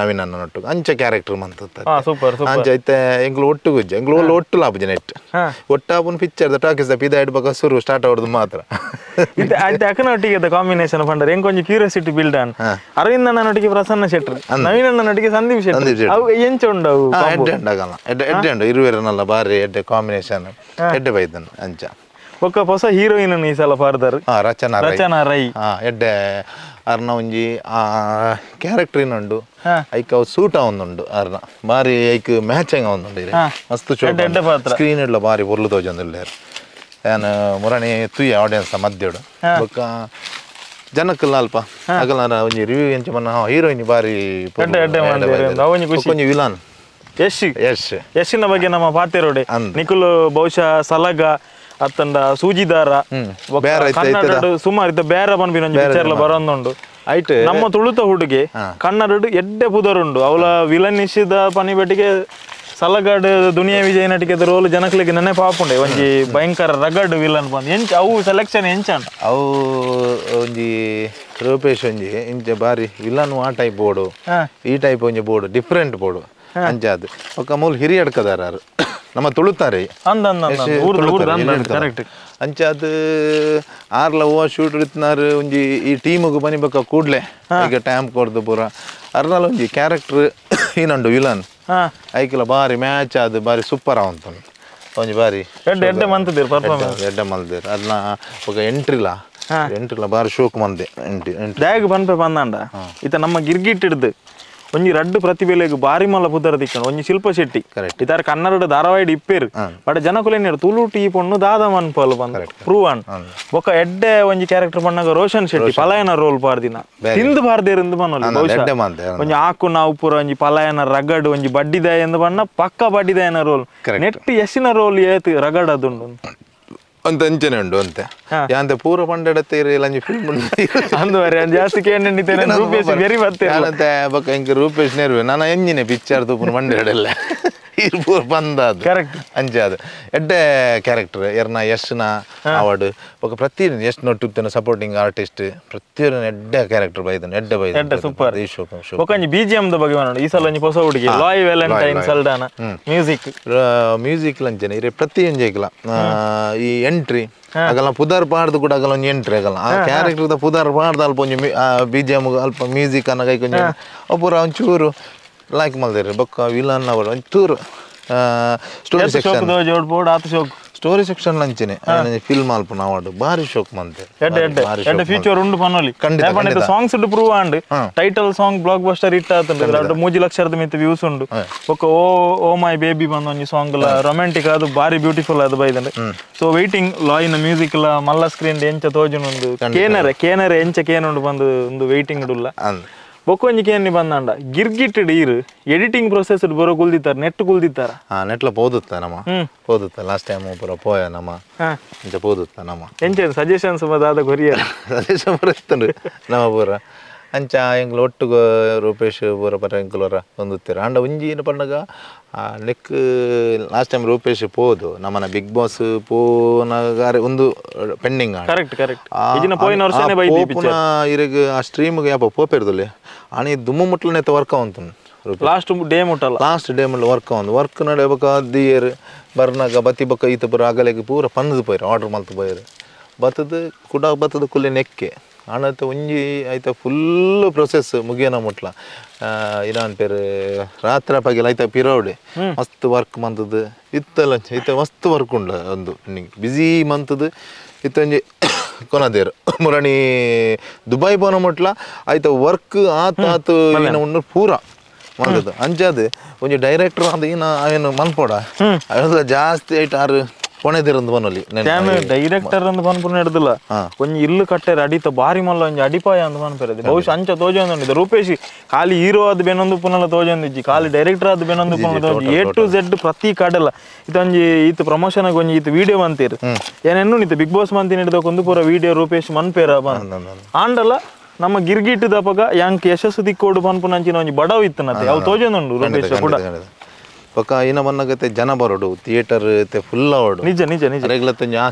ನವೀನ್ ಅಣ್ಣ ಒಟ್ಟುಗೆ ಅಂಚ ಕ್ಯಾರೆಕ್ಟರ್ ಮಂತ ಅಂಚ ಐತೆ ಎಂಕ್ಲು ಒಟ್ಟುಗೆ ಉಜ್ಜ ಎಂಕ್ಲು ಒಳ್ಳೆ ಒಟ್ಟು ಲಾಪುಜ ನೆಟ್ ಒಟ್ಟಾಪುನ್ ಪಿಕ್ಚರ್ ಟಾಕೀಸ್ ಪಿದ ಇಡ್ಬೇಕ ಶುರು ಸ್ಟಾರ್ಟ್ ಆವಡ್ದು ಮಾತ್ರ ಅಕ್ಕನೊಟ್ಟಿಗೆ ಕಾಂಬಿನೇಷನ್ ಪಂಡರ್ ಎಂಕೊಂಜಿ ಕ್ಯೂರಿಯಾಸಿಟಿ ಬಿಲ್ಡ್ ಆನ್ ಅರವಿಂದ ಅಣ್ಣನೊಟ್ಟಿಗೆ ಪ್ರಸನ್ನ ಶೆಟ್ಟರ್ ನವೀನ್ ಅಣ್ಣನೊಟ್ಟಿಗೆ ಸಂದೀಪ್ ಶೆಟ್ಟರ್ ಅವು ಎಂಚ ಉಂಡವು ಎಡ್ಡೆ ಉಂಡಾಗಲ್ಲ ಎಡ್ಡೆ ಎಡ್ಡೆ ಉಂಡು ಇರುವೆರನಲ್ಲ ಬಾರಿ ಎಡ್ಡೆ ಕಾಂಬಿನೇಷನ್ ಎಡ್ಡೆ ಬೈದನ್ ಅಂಚ ಒಕ್ಕ ಹೊಸ ಹೀರೋಯಿನ್ ಈ ಸಲ ಪಾರ್ದರ್ ರಚನಾ ರಚನಾ ರೈ ಎಡ್ಡೆ ಅರ್ನ ಒಂಜಿ ಆ ಕ್ಯಾರೆಕ್ಟರ್ ಉಂಡು ಐಕ್ ಅವು ಸೂಟ್ ಆವೊಂದುಂಡು ಅರ್ನ ಬಾರಿ ಐಕ್ ಮ್ಯಾಚಿಂಗ್ ಆವೊಂದುಂಡು ಮಸ್ತ್ ಸ್ಕ್ರೀನ್ ಇಡ್ಲ ಬಾರಿ ಪೊರ್ಲು ತೋಜೊಂದುಲ್ಲೆರ್ ಯಾನ್ ಮುರಣಿ ತುಯ್ಯ ಆಡಿಯನ್ಸ್ ಮಧ್ಯಡು ಬೊಕ್ಕ ಜನಕ್ಕಲ್ಲ ಅಲ್ಪ ಅಗಲ ಒಂಜಿ ರಿವ್ಯೂ ಎಂಚ ಮನ್ನ ಹೀರೋಯಿನ್ ಬಾರಿ ಒಂಜಿ ವಿಲಾನ್ ಯಶ್ ಯಶ್ ಯಶಿನ ಬಗ್ಗೆ ನಮ್ಮ ಪಾತೆರೋಡೆ ನಿಕುಲು ಬಹುಶಃ ಸಲಗ ಅತ್ತಂಡ ಸೂಜಿದಾರ ಕನ್ನಡ ಸುಮಾರು ಇದ್ದ ಬೇರೆ ಪನ್ಪಿನ ಒಂಜಿ ಪಿಕ್ಚರ್ಲ ಬರೋಂದುಂಡು ನಮ್ಮ ತುಳುತ ಹುಡುಗಿ ಕನ್ನಡ ಎಡ್ಡೆ ಪುದರುಂಡು ಅವಳ ವಿಲನ್ ಇಸಿದ ಪನಿಬೆಟ್ಟಿಗೆ ಸಲಗಡ್ ದುನಿಯಾ ವಿಜಯ ನಟಿಕೆದ ರೋಲ್ ಜನಕ್ಲೆಗ್ ನೆನಪಾಪುಂಡೆ ಒಂಜಿ ಭಯಂಕರ ರಗಡ್ ವಿಲನ್ ಬಂದ್ ಎಂಚ ಅವು ಸೆಲೆಕ್ಷನ್ ಎಂಚ ಅವು ಒಂಜಿ ರೂಪೇಶ್ ಒಂಜಿ ಇಂಚ ಬಾರಿ ವಿಲನ್ ಆ ಟೈಪ್ ಬೋಡು ಈ ಟೈಪ್ ಒಂಜಿ ಬೋಡು ಡಿಫರೆಂಟ್ ಬೋಡು ಅಂಚಾದ್ ಒಕ್ಕ ಮೂಲ ಹಿರಿಯಡ್ಕದಾರ ನಮ್ಮ ತುಳುತ್ತಾರೆ ಅಂಚಾದ್ ಆರ್ಲ ಓ ಶೂಟ್ ಇತ್ನಾರ್ ಒಂಜಿ ಈ ಟೀಮುಗು ಬನಿಬಕ್ಕ ಕೂಡ್ಲೆ ಈಗ ಟೈಮ್ ಕೊರ್ದು ಪೂರ ಅರ್ನಲ ಒಂಜಿ ಕ್ಯಾರೆಕ್ಟರ್ ಏನಂಡು ವಿಲನ್ ಐಕ್ಲ ಬಾರಿ ಮ್ಯಾಚ್ ಆದ್ ಬಾರಿ ಸೂಪರ್ ಆವಂತ ಒಂಜಿ ಬಾರಿ ಎಡ್ಡೆ ಮಂತದಿರ್ ಪರ್ಫಾರ್ಮೆನ್ಸ್ ಎಡ್ಡೆ ಮಲ್ದಿರ್ ಅದ್ನ ఒక ಎಂಟ್ರಿಲ ಎಂಟ್ರಿಲ ಬಾರಿ ಶೋಕ್ ಮಂದೆ ಎಂಟ್ರಿ ದ್ಯಾಗ್ ಪನ್ಪೆ ಬಂದಾಂಡ ಇತ ನಮ್ಮ ಗಿರ್ಗಿಟ್ ಹಿಡ್ದು ಒಂಜಿ ರಡ್ಡು ಪ್ರತಿಭೆಲೆಗ್ ಬಾರಿ ಮಲ್ಲ ಪುದರ್ ದಿಕ್ಕಣ ಒಂಜಿ ಶಿಲ್ಪ ಶೆಟ್ಟಿ ಇತಾರ ಕನ್ನಡ ಧಾರಾವಾಹಿಡ್ ಇಪ್ಪೇರು ಬಟ್ ಜನಕುಲೇನೇರು ತುಳು ಟೀ ಪೊಣ್ಣು ದಾದ ಮನ್ಪಲ್ ಬಂದ ಪ್ರೂವ್ ಆನ್ ಬೊಕ್ಕ ಎಡ್ಡೆ ಒಂಜಿ ಕ್ಯಾರೆಕ್ಟರ್ ಪಣ್ಣಗ ರೋಷನ್ ಶೆಟ್ಟಿ ಪಲಾಯನ ರೋಲ್ ಪಾರ್ದಿನ ತಿಂದು ಪಾರ್ದೇರು ಪನ್ನೊಲಿ ಒಂಜಿ ಆಕು ನಾವು ಪೂರ ಒಂಜಿ ಪಲಾಯನ ರಗಡ್ ಒಂಜಿ ಬಡ್ಡಿದಾಯ ಎಂದು ಬಣ್ಣ ಪಕ್ಕ ಬಡ್ಡಿದಾಯನ ರೋಲ್ ನೆಟ್ ಎಸ್ಸಿನ ರೋಲ್ ಏತ್ ರಗಡ್ ಅದುಂಡು ಅಂತ ಅಂಚನೆ ಉಂಡು ಅಂತೆ ಯಾಂತೆ ಪೂರ ಪಂಡೆಡತ್ತೆ ಇರಲ್ಲ ಫಿಲ್ಮ್ ಅಂದುವರೆ ಜಾಸ್ತಿ ರೂಪೇಶ್ ವೆರಿ ಬತ್ತೆ ಅಂತೆ ಬೊಕ್ಕ ಇಂಕ ರೂಪೇಶ್ ನೇರ್ವೆ ನಾನು ಎಂಜಿನೆ ಪಿಕ್ಚರ್ ತೂಪುನ ಪಂಡೆಡಲ್ಲ ಇರ್ ಪೂರ ಬಂದಾದ ಕರೆಕ್ಟ್ ಅಂಚಾದ ಎಡ್ಡೆ ಕ್ಯಾರೆಕ್ಟರ್ ಎರ್ನ ಯಶ್ನ ಅವಾರ್ಡ್ ಬೊಕ್ಕ ಪ್ರತಿ ಯಶ್ ನೊಟ್ಟುತ್ತೇನೆ ಸಪೋರ್ಟಿಂಗ್ ಆರ್ಟಿಸ್ಟ್ ಪ್ರತಿಯೊಂದು ಎಡ್ಡೆ ಕ್ಯಾರೆಕ್ಟರ್ ಬೈದನು ಎಡ್ಡೆ ಬೈದನು ಎಡ್ಡೆ ಸೂಪರ್ ಬೊಕ್ಕ ಒಂಜಿ ಬಿಜಿಎಂ the ಬಗ್ಗೆ ನೋಡಿ ಈ ಸಲ ಒಂಜಿ ಹೊಸ ಹುಡುಗಿ Loy Valentine Saldanha music music ಲಂಚನೆ ಇರೆ ಪ್ರತಿ ಒಂಜಿ ಈ ಎಂಟ್ರಿ ಆಗಲ್ಲ ಪುದರ್ ಪಾಡ್ದು ಕೂಡ ಆಗಲ್ಲ ಒಂಜಿ ಎಂಟ್ರಿ ಆಗಲ್ಲ ಆ ಕ್ಯಾರೆಕ್ಟರ್ ದ ಪುದರ್ ಪಾಡ್ದು ಅಲ್ಪ ಒಂಜಿ ಬಿಜಿಎಂ ಅಲ್ಪ ಮ್ಯೂಸಿಕ್ ಅನ್ನ ಕೈ ಕೊಂಚ ಅಪೂರ ಒಂಚೂರು ಲೈಕ್ ಮಲ್ದೇರಿ ಬೊಕ್ಕ ವಿಲನ್ ಅವರು ಒಂಚೂರು story section story section ಲಂಚನೆ film ಅಲ್ಪ ಅವಾರ್ಡ್ ಬಾರಿ ಶೋಕ್ ಮಂತೆ ಎಡ್ಡೆ ಫ್ಯೂಚರ್ ಉಂಡು ಪನ್ನೊಲಿ ಖಂಡಿತ songs prove and title song blockbuster hit ಆತುಂಡು ರಡ್ಡು 3 ಲಕ್ಷದ ಮಿತ್ತ ವ್ಯೂಸ್ ಉಂಡು ಬೊಕ್ಕ ಓ ಓ ಮೈ ಬೇಬಿ ಬಂದ ಒಂಜಿ ಸಾಂಗ್ ಲ ರೊಮ್ಯಾಂಟಿಕ್ ಅದು ಬಾರಿ ಬ್ಯೂಟಿಫುಲ್ ಅದು ಬೈದಂಡೆ ಸೊ ವೈಟಿಂಗ್ ಲಾಯಿನ ಮ್ಯೂಸಿಕ್ ಲ ಮಲ್ಲ ಸ್ಕ್ರೀನ್ ಎಂಚ ತೋಜುನುಂಡು ಕೇನರೆ ಕೇನರೆ ಎಂಚ ಕೇನುಂಡು ಬಂದು ಒಂದು ವೈಟಿಂಗ್ ಉಲ್ಲ ಬೊಕ್ಕ ಒಂಜಿ ಕೇನಿ ಬಂದಾಂಡ ಗಿರ್ಗಿಟ್ ಈರು ಎಡಿಟಿಂಗ್ ಪ್ರೊಸೆಸ್ ಬರೋ ಕುಲ್ದಿತ್ತಾರೆ ನೆಟ್ ಕುಲ್ದಿತ್ತಾರ ನೆಟ್ಲ ಪೋದುತ್ತ ನಮ್ಮ ಪೋದುತ್ತ ಲಾಸ್ಟ್ ಟೈಮ್ ಪೂರ ಪೋಯ ನಮ್ಮ ಇಂಚ ಪೋದುತ್ತ ನಮ್ಮ ಎಂಚ ಸಜೆಷನ್ಸ್ ದಾದ ಕೊರಿಯರ್ ಸಜೆಷನ್ ಬರುತ್ತಂಡು ನಮ್ಮ ಪೂರ ಅಂಚ ಎಂಕ್ಲ ಒಟ್ಟುಗು ರೂಪೇಶ್ ಪೂರ ಪರ ಎಂಕ್ಲೋರ ಹೊಂದುತ್ತೀರ ಅಂಡ ಒಂಜಿ ಏನು ಪಣ್ಣಗ neck last time Rupesh ಪೋದು ನಮ್ಮನ ಬಿಗ್ ಬಾಸ್ ಪೋನಗಾರೆ ಒಂದು pending correct correct ಪೋಪುನ ಇರಗ್ ಆ ಸ್ಟ್ರೀಮ್ಗೆ ಯಾಪ ಪೋಪೆರ್ದುಲ್ಲೆ ಆನೆ ದುಮ್ಮು ಮುಟ್ಲನೆತ್ತ ವರ್ಕ್ ಅವಂತು ಲಾಸ್ಟ್ ಡೇ ಮುಟ್ಟಲ್ಲ ಲಾಸ್ಟ್ ಡೇ ಮುಟ್ಲ ವರ್ಕ್ ಅವಂದು ವರ್ಕ್ ನಡೆ ದಿಯರ್ ಬರ್ನಾಗ ಬತ್ತಿ ಬೊಕ್ಕ ಈತ ಪೂರ ಅಗಲೆಗ್ ಪೂರ ಪಂದ್ ಪೋಯಿರು ಆರ್ಡರ್ ಮಲ್ತು ಪೋಯಿರು ಬತ್ತದ ಕುಡ ಬತ್ತದ ಕುಲ್ಲೆ ನೆಕ್ಕೆ ಆನತ ಒಂಜಿ ಐತ ಫುಲ್ ಪ್ರೊಸೆಸ್ ಮುಗಿಯನ ಮುಟ್ಲ ಇನಾನ್ ಪೇರು ರಾತ್ರಿ ಪಗೆಲ ಐತ ಪಿರೋಡೆ ಮಸ್ತ್ ವರ್ಕ್ ಮಂತದ ಇತ್ತಲ್ಲ ಇತ್ತ ಮಸ್ತ್ ವರ್ಕ್ ಉಂಡು ಒಂದು ಬಿಸಿ ಮಂತದ ಇತ್ತೊಂಜಿ ಕೊನದೇರು ಮುರಣಿ ದುಬೈ ಪೋನ ಮುಟ್ಲ ಐತ ವರ್ಕ್ ಆತ ಆತ ಏನ ಉಂಡು ಪೂರ ಮಂತದ ಅಂಚಾದ ಒಂಜಿ ಡೈರೆಕ್ಟರ್ ಅಂದ ಏನ ಏನು ಮನ್ಪೋಡ ಅವೆಲ್ಲ ಜಾಸ್ತಿ ಐಟ್ ಆರು ಡೈರೆಕ್ಟರ್ ಅಂದ್ ಪನ್ಪುನ ಹಿಡ್ದಿಲ್ಲ ಒಂಜಿ ಇಲ್ಲು ಕಟ್ಟೆರೆ ಅಡಿತ ಬಾರಿ ಮಲ್ಲ ಒಂಜಿ ಅಡಿಪಾಯ ಅಂದ್ ಪನ್ಪೆರೆ ಬಹುಶಃ ಅಂಚ ತೋಜೊಂದುಂಡು ರೂಪೇಶ್ ಖಾಲಿ ಹೀರೋ ಆದ್ ಬೆನೊಂದು ಪುನಲ ತೋಜೊಂದಿಜ್ಜಿ ಖಾಲಿ ಡೈರೆಕ್ಟರ್ ಆದ್ ಬೆನೊಂದು ಪುನಲ A to Z ಪ್ರತಿ ಕಡಲ ಇದೊಂಜಿ ಈತ ಪ್ರಮೋಷನ್ ಒಂಜಿ ಈತ ವಿಡಿಯೋ ಮಂತೀರ್ ಏನೇನು ಈತ ಬಿಗ್ ಬಾಸ್ ಮಂತಿನ ಹಿಡ್ದಕ್ಕೊಂದು ಪೂರ ವಿಡಿಯೋ ರೂಪೇಶ್ ಮನ್ಪೇರ ಬಂದ್ ಆಂಡಲ ನಮ್ಮ ಗಿರ್ಗಿಟ್ ದಪಗ ಯಾಂಕ್ ಯಶಸ್ಸು ದಿಕ್ಕೋಡು ಪನ್ಪುನಂಚಿನ ಒಂಜಿ ಬಡವ್ ಇತ್ತನತೆ ಅವು ತೋಜೊಂದುಂಡು ರೂಪೇಶ್ ಕೂಡ ಬೊಕ್ಕ ಇನ ಬನ್ನಗತೆ ಜನ ಬರೋಡು ಥಿಯೇಟರ್ ಫುಲ್ ಅವಡು ನಿಜ ನಿಜ ನಿಜ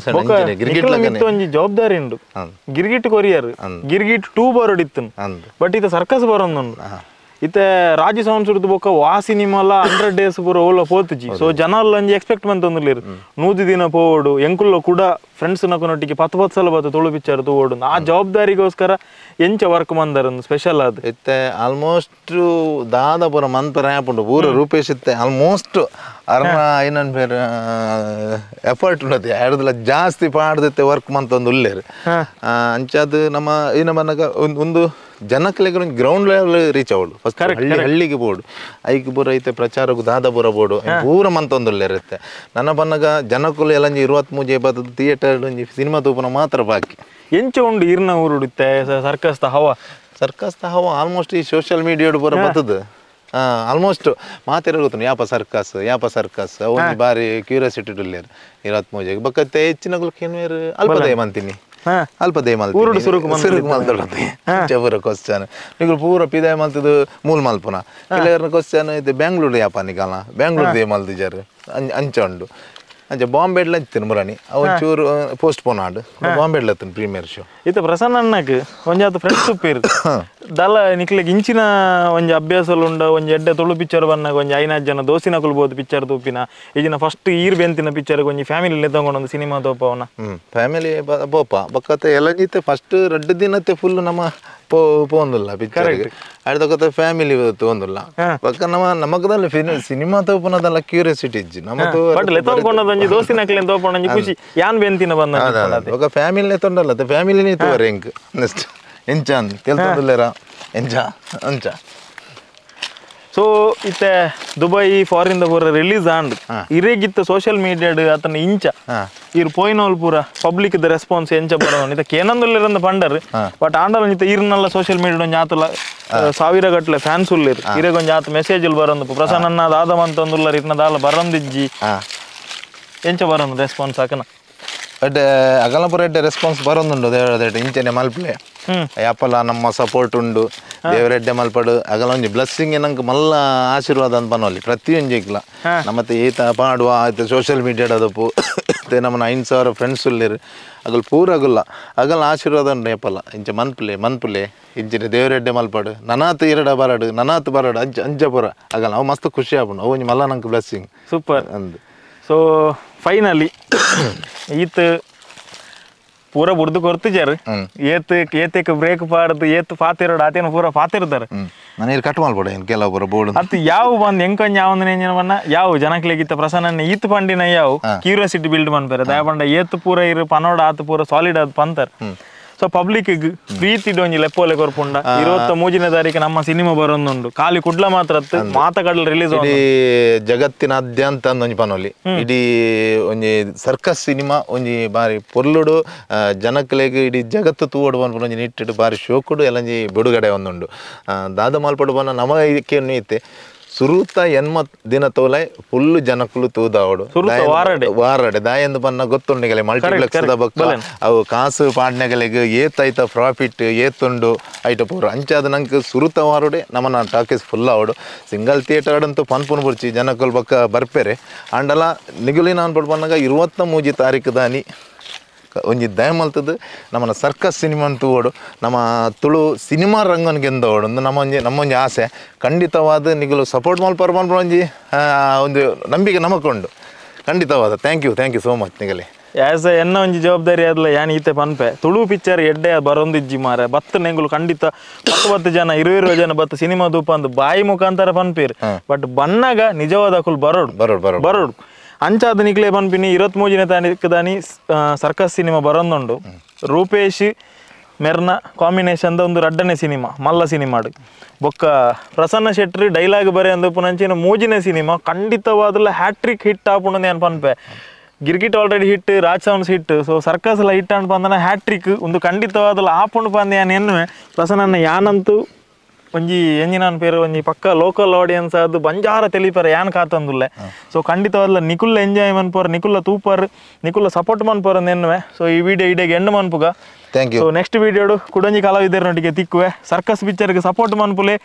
ಗಿರ್ಗಿಟ್ ಒಂಜಿ ಜವಾಬ್ದಾರಿ ಉಂಡು ಗಿರ್ಗಿಟ್ ಕೊರಿಯರ್ ಗಿರ್ಗಿಟ್ 2 ಬರೋಡು ಇತ್ತು ಬಟ್ ಇತ ಸರ್ಕಸ್ ಬರೋದುಂಡು ಇತ್ತೆ ರಾಜಿ ಸೌಂಡ್ಸ್ ಹಿಡ್ದು ಬೊಕ್ಕ ವಾ ಸಿನಿಮಾಲ 100 ಡೇಸ್ ಪೂರ ಓಲ ಪೋತುಜಿ ಸೊ ಜನ ಒಂಜಿ ಎಕ್ಸ್ಪೆಕ್ಟ್ ಮಂತೊಂದುಲ್ಲೆರ್ 100 ದಿನ ಪೋವೊಡು ಎಂಕುಲ್ಲ ಕೂಡ ಫ್ರೆಂಡ್ಸ್ ನಕೊನೊಟ್ಟಿಗೆ 10 10 ಸಲ ಬತ್ತು ತುಳು ಪಿಕ್ಚರ್ ತೂವೊಡು ಆ ಜವಾಬ್ದಾರಿಗೋಸ್ಕರ ಎಂಚ ವರ್ಕ್ ಮಂದರ್ ಸ್ಪೆಷಲ್ ಅದು ಇತ್ತೆ ಆಲ್ಮೋಸ್ಟ್ ದಾದ ಪೂರ ಮನ್ಪರ ಆಪುಂಡು ಪೂರ ರೂಪೇಶ್ ಇತ್ತೆ ಆಲ್ಮೋಸ್ಟ್ ಅರ್ನ ಏನನ್ ಬೇರೆ ಎಫರ್ಟ್ ಉಂಡತಿ ಅಡ್ದಲ ಜಾಸ್ತಿ ಪಾಡ್ದಿತ್ತೆ ವರ್ಕ್ ಮಂತೊಂದು ಉಲ್ಲೇರು ಅಂಚಾದ ನಮ್ಮ ಏನ ಮನಗ ಒಂದು ಜನಕ್ಲೆಗ್ ಒಂಜಿ ground level reach ಅವಳು ಫಸ್ಟ್ ಹಳ್ಳಿ ಹಳ್ಳಿಗೆ ಬೋಡು ಐಕ್ ಪೂರ ಐತೆ ಪ್ರಚಾರಕ್ಕೂ ದಾದ ಪೂರ ಬೋಡು ಪೂರ ಮಂತೊಂದುಲ್ಲೇರು ಇತ್ತೆ ನನ್ನ ಬನ್ನಗ ಜನಕುಲು ಎಲ್ಲ ಒಂಜಿ 23 ಬತ್ತದ ಥಿಯೇಟರ್ ಒಂಜಿ ಸಿನಿಮಾ ತೂಪುನ ಮಾತ್ರ ಬಾಕಿ ಎಂಚ ಉಂಡು ಈರ್ನ ಊರುಡುತ್ತೆ ಸರ್ಕಸ್ ದ ಹವಾ ಸರ್ಕಸ್ ದ ಹವಾ ಆಲ್ಮೋಸ್ಟ್ ಈ ಸೋಷಿಯಲ್ ಮೀಡಿಯಾಡು ಪೂರ ಬತ್ತದ ಆಲ್ಮೋಸ್ಟ್ ಮಾತಿರೋ ಗೊತ್ತು ಯಾಪ ಸರ್ಕಸ್ ಯಾಪ ಸರ್ಕಸ್ ಒಂಜಿ ಬಾರಿ ಕ್ಯೂರಿಯಾಸಿಟಿ ಉಲ್ಲೇರು 23 ಬೊಕ್ಕ ಹೆಚ್ಚಿನಗುಲು ಕೆನ್ವೇರು ಅಲ್ಪದಯ ಮಂತೀನಿ ಅಲ್ಪ they ಮಲ್ತು ಸುರುಕು ಮಲ್ತೊಡತ್ತೆ ಪೂರ ಕ್ವಶನ್ ನಿಕುಲು ಪೂರ ಪಿದಾಯ ಮಲ್ತದು ಮೂಲ್ ಮಲ್ಪುನ ಕೆಲವರ್ನ ಕ್ವಶನ್ ಇದು ಬೆಂಗ್ಳೂರು ಯಾಪ ನಿಕಲ್ನ ಬೆಂಗ್ಳೂರು they ಮಲ್ತಿಜಾರು ಅಂಚ ಉಂಡು ಅಂಚ ಬಾಂಬೆಡ್ಲ ಇತ್ತಿನ ಮುರಾಣಿ ಅವು ಚೂರು ಪೋಸ್ಟ್ ಪೋನ್ ಆಂಡ್ ಬಾಂಬೆಡ್ಲ ಇತ್ತಿನ ಪ್ರೀಮಿಯರ್ ಶೋ ಇತ್ತ ಪ್ರಸನ್ನ ಅಣ್ಣಗ್ ಒಂಜಾತ ಫ್ರೆಂಡ್ಸ್ ಉಪ್ಪೇರು ದಲ ನಿಕ್ಲೆಗ್ ಇಂಚಿನ ಒಂಜಿ ಅಭ್ಯಾಸಲು ಉಂಡ ಒಂಜಿ ಎಡ್ಡೆ ತುಳು ಪಿಕ್ಚರ್ ಬನ್ನಾಗ ಒಂಜಿ 5 ಜನ ದೋಸಿನಕುಲು ಬೋದು ಪಿಕ್ಚರ್ ತೂಪಿನ ಈಜಿನ ಫಸ್ಟ್ ಈರ್ ಬೆಂತಿನ ಪಿಕ್ಚರ್ ಒಂಜಿ ಫ್ಯಾಮಿಲಿ ತಗೊಂಡು ಒಂದು ಸಿನಿಮಾ ತೋಪವನ ಫ್ಯಾಮಿಲಿ ಬೋಪ ಬೊಕ್ಕತ್ತೆ ಎಲ್ಲ ಫಸ್ಟ್ ರಡ್ಡು ದಿನತ್ತೆ ಫುಲ್ ನಮ್ಮ ಪೋಂದುಲ್ಲ ಪಿಕ್ಚರ್ ಅಡ್ದೊಕತೆ ಫ್ಯಾಮಿಲಿ ತೋಂದುಲ್ಲ ಬೊಕ್ಕ ನಮ್ಮ ನಮಗದಲ್ಲ ಸಿನಿಮಾ ತೋಪುನದಲ್ಲ ಕ್ಯೂರಿಯಾಸಿಟಿ ಇಜ್ಜಿ ನಮ್ಮ ಬಟ್ ಲೆತ್ತೊಂದು ದೋಸಿನಕ್ಲೆನ್ ತೋಪುನ ಒಂಜಿ ಖುಷಿ ಯಾನ್ ಬೆಂತಿನ ಬಂದ ಬೊಕ್ಕ ಫ್ಯಾಮಿಲಿ ತೊಂಡಲ್ಲ ಫ್ಯಾಮಿಲಿನೇ ತೋರೆ ಎಂಕ್ ನೆಕ್ಸ್ಟ್ ಎಂಚ ಅಂದ್ ತೆಲ್ತೊಂದುಲ್ಲೆರ ಎಂಚ ಅಂಚ ಸೊ ಇತ್ತೆ ದುಬೈ ಫಾರಿನ್ ದ ಪೂರ ರಿಲೀಸ್ ಆಂಡ್ ಇರೇಗಿತ್ತ ಸೋಷಿಯಲ್ ಮೀಡಿಯಾಡ್ ಅತನ ಇಂಚ ಇರ್ ಪೋಯಿನೋಲ್ ಪೂರ public the response ಎಂಚ ಬರೋನ್ ಇತ್ತ ಕೇನಂದುಲ್ಲೆರಂದ ಪಂಡರ್ ಬಟ್ ಆಂಡಲ ಇತ್ತ ಇರ್ನಲ್ಲ ಸೋಷಿಯಲ್ ಮೀಡಿಯಾ ಒಂಜಿ ಆತಲ ಸಾವಿರ ಗಟ್ಲೆ ಫ್ಯಾನ್ಸ್ ಉಲ್ಲೆರ್ ಇರೆಗ್ ಒಂಜಿ ಆತ ಮೆಸೇಜ್ ಲ್ ಬರೋಂದು ಪ್ರಸನ್ನ ದಾದ ಮಂತೊಂದುಲ್ಲರ್ ಇರ್ನ ದಾಲ ಬರೋಂದಿಜ್ಜಿ ಎಂಚ ಬರೋನ್ ರೆಸ್ಪಾನ್ಸ್ ಆಕನ ಎಡ್ಡೆ ಅಗಲಪುರ ಎಡ್ಡೆ ರೆಸ್ಪಾನ್ಸ್ ಬರೋಂದುಂಡು ದೇವರ ಇಂಚನೆ ಮಲ್ಪಲೆ ಯಾಪಲ ನಮ್ಮ ಸಪೋರ್ಟ್ ಉಂಡು ದೇವರೆಡ್ಡೆ ಮಲ್ಪಡು ಅಗಲ ಒಂಜಿ ಬ್ಲೆಸ್ಸಿಂಗ್ ನಂಗೆ ಮಲ್ಲ ಆಶೀರ್ವಾದ ಅಂತ ಪನೋಲಿ ಪ್ರತಿಯೊಂಜಿಗ್ಲ ನಮ್ಮತ್ತೆ ಏತ ಪಾಡುವ ಆಯ್ತು ಸೋಷಿಯಲ್ ಮೀಡಿಯಾದ ಅದಪ್ಪು ಮತ್ತೆ ನಮ್ಮ 5000 ಫ್ರೆಂಡ್ಸ್ ಉಲ್ಲೇರು ಅಗಲ್ ಪೂರ ಅಗಲ್ಲ ಅಗಲ ಆಶೀರ್ವಾದ ಉಂಡು ಯಾಪಲ ಇಂಚ ಮನ್ಪುಲೆ ಮನ್ಪುಲೆ ಇಂಚಿನ ದೇವರೆಡ್ಡೆ ಮಲ್ಪಡು ನನಾತ್ ಎರಡ ಬರಡು ನನಾತ್ ಬರಡು ಅಂಚ ಅಂಚ ಪೂರ ಅಗಲ ಅವು ಮಸ್ತ್ ಖುಷಿ ಆಪುಂಡು ಅವು ಒಂಜಿ ಮಲ್ಲ ನಂಗೆ ಬ್ಲೆಸ್ಸಿಂಗ್ ಸೂಪರ್ ಅಂದು. ಸೊ ಫೈನಲಿ ಈತ್ ಪೂರ ಬುಡ್ದು ಕೊರ್ತಿಜಾರು ಏತ್ ಏತಕ್ಕೆ ಬ್ರೇಕ್ ಪಾಡ್ದು ಏತ್ ಪಾತಿರೋಡು ಆತೇನು ಪೂರ ಪಾತಿರ್ತಾರೆ ನಾನು ಕಟ್ ಮಾಡ್ಬೋಡ ಕೆಲವು ಪೂರ ಬೋರ್ಡ್ ಅತ್ ಯಾವ ಬಂದು ಎಂಕೊಂಜ ಯಾವಂದ್ರೆ ಎಂಜಿನ ಬಣ್ಣ ಯಾವ ಜನಕ್ಲೆಗಿತ್ತ ಪ್ರಸನ್ನ ಈತ್ ಪಂಡಿನ ಯಾವ ಕ್ಯೂರಿಯಾಸಿಟಿ ಬಿಲ್ಡ್ ಮನ್ಪೇರೆ ದಯಪಂಡ ಏತ್ ಪೂರ ಇರು ಪನೋಡ ಆತ ಪೂರ ಸಾಲಿಡ್ ಆದ್ ಪಂತಾರೆ. ಸೊ ಪಬ್ಲಿಕ್ ಪ್ರೀತಿ ಒಂಜಿ ಲೆಪ್ಪೋಲೆ ಕೊರ್ಪುಂಡ 23ನೇ ತಾರೀಕು ನಮ್ಮ ಸಿನಿಮಾ ಬರೋಂದುಂಡು ಖಾಲಿ ಕುಡ್ಲ ಮಾತ್ರ ಮಾತ ಕಡಲ ರಿಲೀಸ್ ಇಡೀ ಜಗತ್ತಿನಾದ್ಯಂತ ಒಂಜಿ ಪನೋಲಿ ಇಡೀ ಒಂಜಿ ಸರ್ಕಸ್ ಸಿನಿಮಾ ಒಂಜಿ ಬಾರಿ ಪೊರ್ಲುಡು ಜನಕ್ಲೆಗ್ ಇಡೀ ಜಗತ್ತು ತೂವಡು ಪನ್ಪುನ ಒಂಜಿ ನಿಟ್ಟಿಡು ಬಾರಿ ಶೋಕುಡು ಎಲ್ಲಂಜಿ ಬಿಡುಗಡೆ ಒಂದುಂಡು ದಾದ ಮಾಲ್ಪಡು ಬನ್ನ ನಮ ಇದಕ್ಕೆ ಇತ್ತೆ ಸುರುತ 80 ದಿನ ತೋಲೆ ಫುಲ್ ಜನಕ್ಕಲು ತೂದಾವಡು ವಾರಡೆ ದಾಯಂದು ಬನ್ನ ಗೊತ್ತುಂಡಿಗಲೆ ಮಲ್ಟಿಪ್ಲೆಕ್ಸ್ the ಬಕ್ಕ ಅವು ಕಾಸು ಪಾಡ್ನೆಗಲೆಗ್ ಏತೈತ ಪ್ರಾಫಿಟ್ ಏತುಂಡು ಐಟ ಪೂರ ಅಂಚಾದ ನಂಗೆ ಸುರುತ ವಾರಡೆ ನಮ್ಮನ್ನ ಟಾಕೀಸ್ ಫುಲ್ ಆವಡು ಸಿಂಗಲ್ ಥಿಯೇಟರ್ ಅಂತೂ ಪನ್ಪುನ್ ಬುರ್ಚಿ ಜನಕ್ಕಲು ಬಕ್ಕ ಬರ್ಪೇರೆ ಅಂಡಲ ನಿಗುಲಿನ ಅನ್ಪಡು ಬನ್ನಾಗ 23 ತಾರೀಕು ದಾನಿ ಒಂಜಿ ದಯ ಮಲ್ತದ್ದು ನಮ್ಮನ್ನ ಸರ್ಕಸ್ ಸಿನಿಮಾ ತೂವೋಡು ನಮ್ಮ ತುಳು ಸಿನಿಮಾ ರಂಗನ್ ಗೆಂದೋಡು ಒಂದು ನಮ್ಮೊಂಜಿ ಆಸೆ ಖಂಡಿತವಾದ ನಿಗುಲು ಸಪೋರ್ಟ್ ಮಲ್ಪರ ಮನ್ಪುನ ಒಂಜಿ ಒಂದು ನಂಬಿಕೆ ನಮಕೊಂಡು ಖಂಡಿತವಾದ. Thank you thank you so much ನಿಗಲೆ as ಎನ್ನ ಒಂಜಿ ಜವಾಬ್ದಾರಿ ಆದ್ಲ ಯಾನ್ ಈತೆ ಪನ್ಪೆ ತುಳು ಪಿಕ್ಚರ್ ಎಡ್ಡೆ ಬರೋಂದಿಜ್ಜಿ ಮಾರೆ ಬತ್ತ ನೆಂಗುಲು ಖಂಡಿತ 10 ಜನ 20 ಜನ ಬತ್ತ ಸಿನಿಮಾ ದೂಪ ಅಂದ್ ಬಾಯಿ ಮುಖಾಂತರ ಪನ್ಪೇರು ಬಟ್ ಬನ್ನಾಗ ನಿಜವಾದ ಅಕುಲು ಬರೋಡು ಬರೋಡು ಬರೋಡು ಅಂಚಾದ ನಿಕ್ಲೆ ಪನ್ಪಿನಿ 23ನೇ ತಾರೀಕು ದಾನಿ ಸರ್ಕಸ್ ಸಿನಿಮಾ ಬರೋಂದುಂಡು ರೂಪೇಶ್ ಮೆರ್ನ ಕಾಂಬಿನೇಷನ್ ಒಂದು ರಡ್ಡನೇ ಸಿನಿಮಾ ಮಲ್ಲ ಸಿನಿಮಾಡು ಬೊಕ್ಕ ಪ್ರಸನ್ನ ಶೆಟ್ಟಿ ಡೈಲಾಗ್ ಬರೆಯಂದು ಪುನಂಚಿನ 3ನೇ ಸಿನಿಮಾ ಖಂಡಿತವಾದಲ್ಲ hat trick hit ಆಪುಂಡು ಏನು ಪನ್ಪೆ Girgit already hit Raj sounds hit so circus ಎಲ್ಲ ಹಿಟ್ ಅಂಡ್ ಪಂದನ ಹ್ಯಾಟ್ರಿಕ್ ಒಂದು ಖಂಡಿತವಾದಲ್ಲ ಆಪುಂಡು ಪಂದ ಯಾನ್ ಎನ್ನುವೆ ಪ್ರಸನ್ನ ಯಾನಂತೂ ಒಂಜಿ ಎಂಜಿನ ಪೇರು ಒಂಜಿ ಪಕ್ಕ ಲೋಕಲ್ ಆಡಿಯನ್ಸ್ ಅದು ಬಂಜಾರ ತೆಲಿಪರ ಯಾನ್ ಕಾತಂದುಲ್ಲೆ ಸೊ ಖಂಡಿತವಾದಲ್ಲ ನಿಕುಲ್ಲ ಎಂಜಾಯ್ ಮನ್ಪೋರ್ ನಿಕುಲ್ಲ ತೂಪರ್ ನಿಕುಲ್ಲ ಸಪೋರ್ಟ್ ಮನ್ಪೋರ್ ಅಂದ್ ಎನ್ನುವೆ. ಸೊ ಈ ವಿಡಿಯೋ ಇಡೆಗೆ ಎಂಡ್ ಮನ್ಪುಗ. Thank you. So next ವಿಡಿಯೋಡು ಕುಡೊಂಜಿ ಕಲಾವಿದರನೊಟ್ಟಿಗೆ ತಿಕ್ಕುವೆ ಸರ್ಕಸ್ ಪಿಕ್ಚರ್ಗೆ ಸಪೋರ್ಟ್ ಮನ್ಪುಲೆ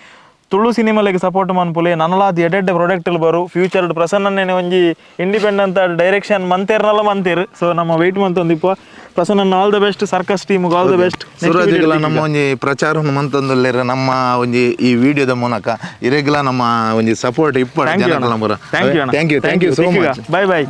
ತುಳು ಸಿನಿಮಾಲೆಗೆ ಸಪೋರ್ಟ್ ಮನ್ಪುಲೆ ನನಲಾದ ಎಡೆಡ್ಡೆ ಪ್ರಾಡಕ್ಟ್ ಬರು ಫ್ಯೂಚರ್ ಪ್ರಸನ್ನನೇ ಒಂಜಿ ಇಂಡಿಪೆಂಡೆಂಟ್ ಡೈರೆಕ್ಷನ್ ಮಂತೇರ್ನಲ್ಲ ಮಂತೇರು. ಸೊ ನಮ್ಮ ವೆಯ್ಟ್ ಮಂತೊಂದಿಪ್ಪ Prasanna all the best circus team all the best. ಸುರಾಜಿಗಳ ನಮ್ಮ ಒಂಜಿ ಪ್ರಚಾರವನ್ನು ಮಂತೊಂದುಲ್ಲೆರ್ ನಮ್ಮ ಒಂಜಿ ಈ ವಿಡಿಯೋದ ಮೂಲಕ ಇರೆಗ್ಲ ನಮ್ಮ ಒಂಜಿ ಸಪೋರ್ಟ್ ಇಪ್ಪಡು ಜನಕುಲ ಪೂರ. Thank you thank you so much. Bye bye.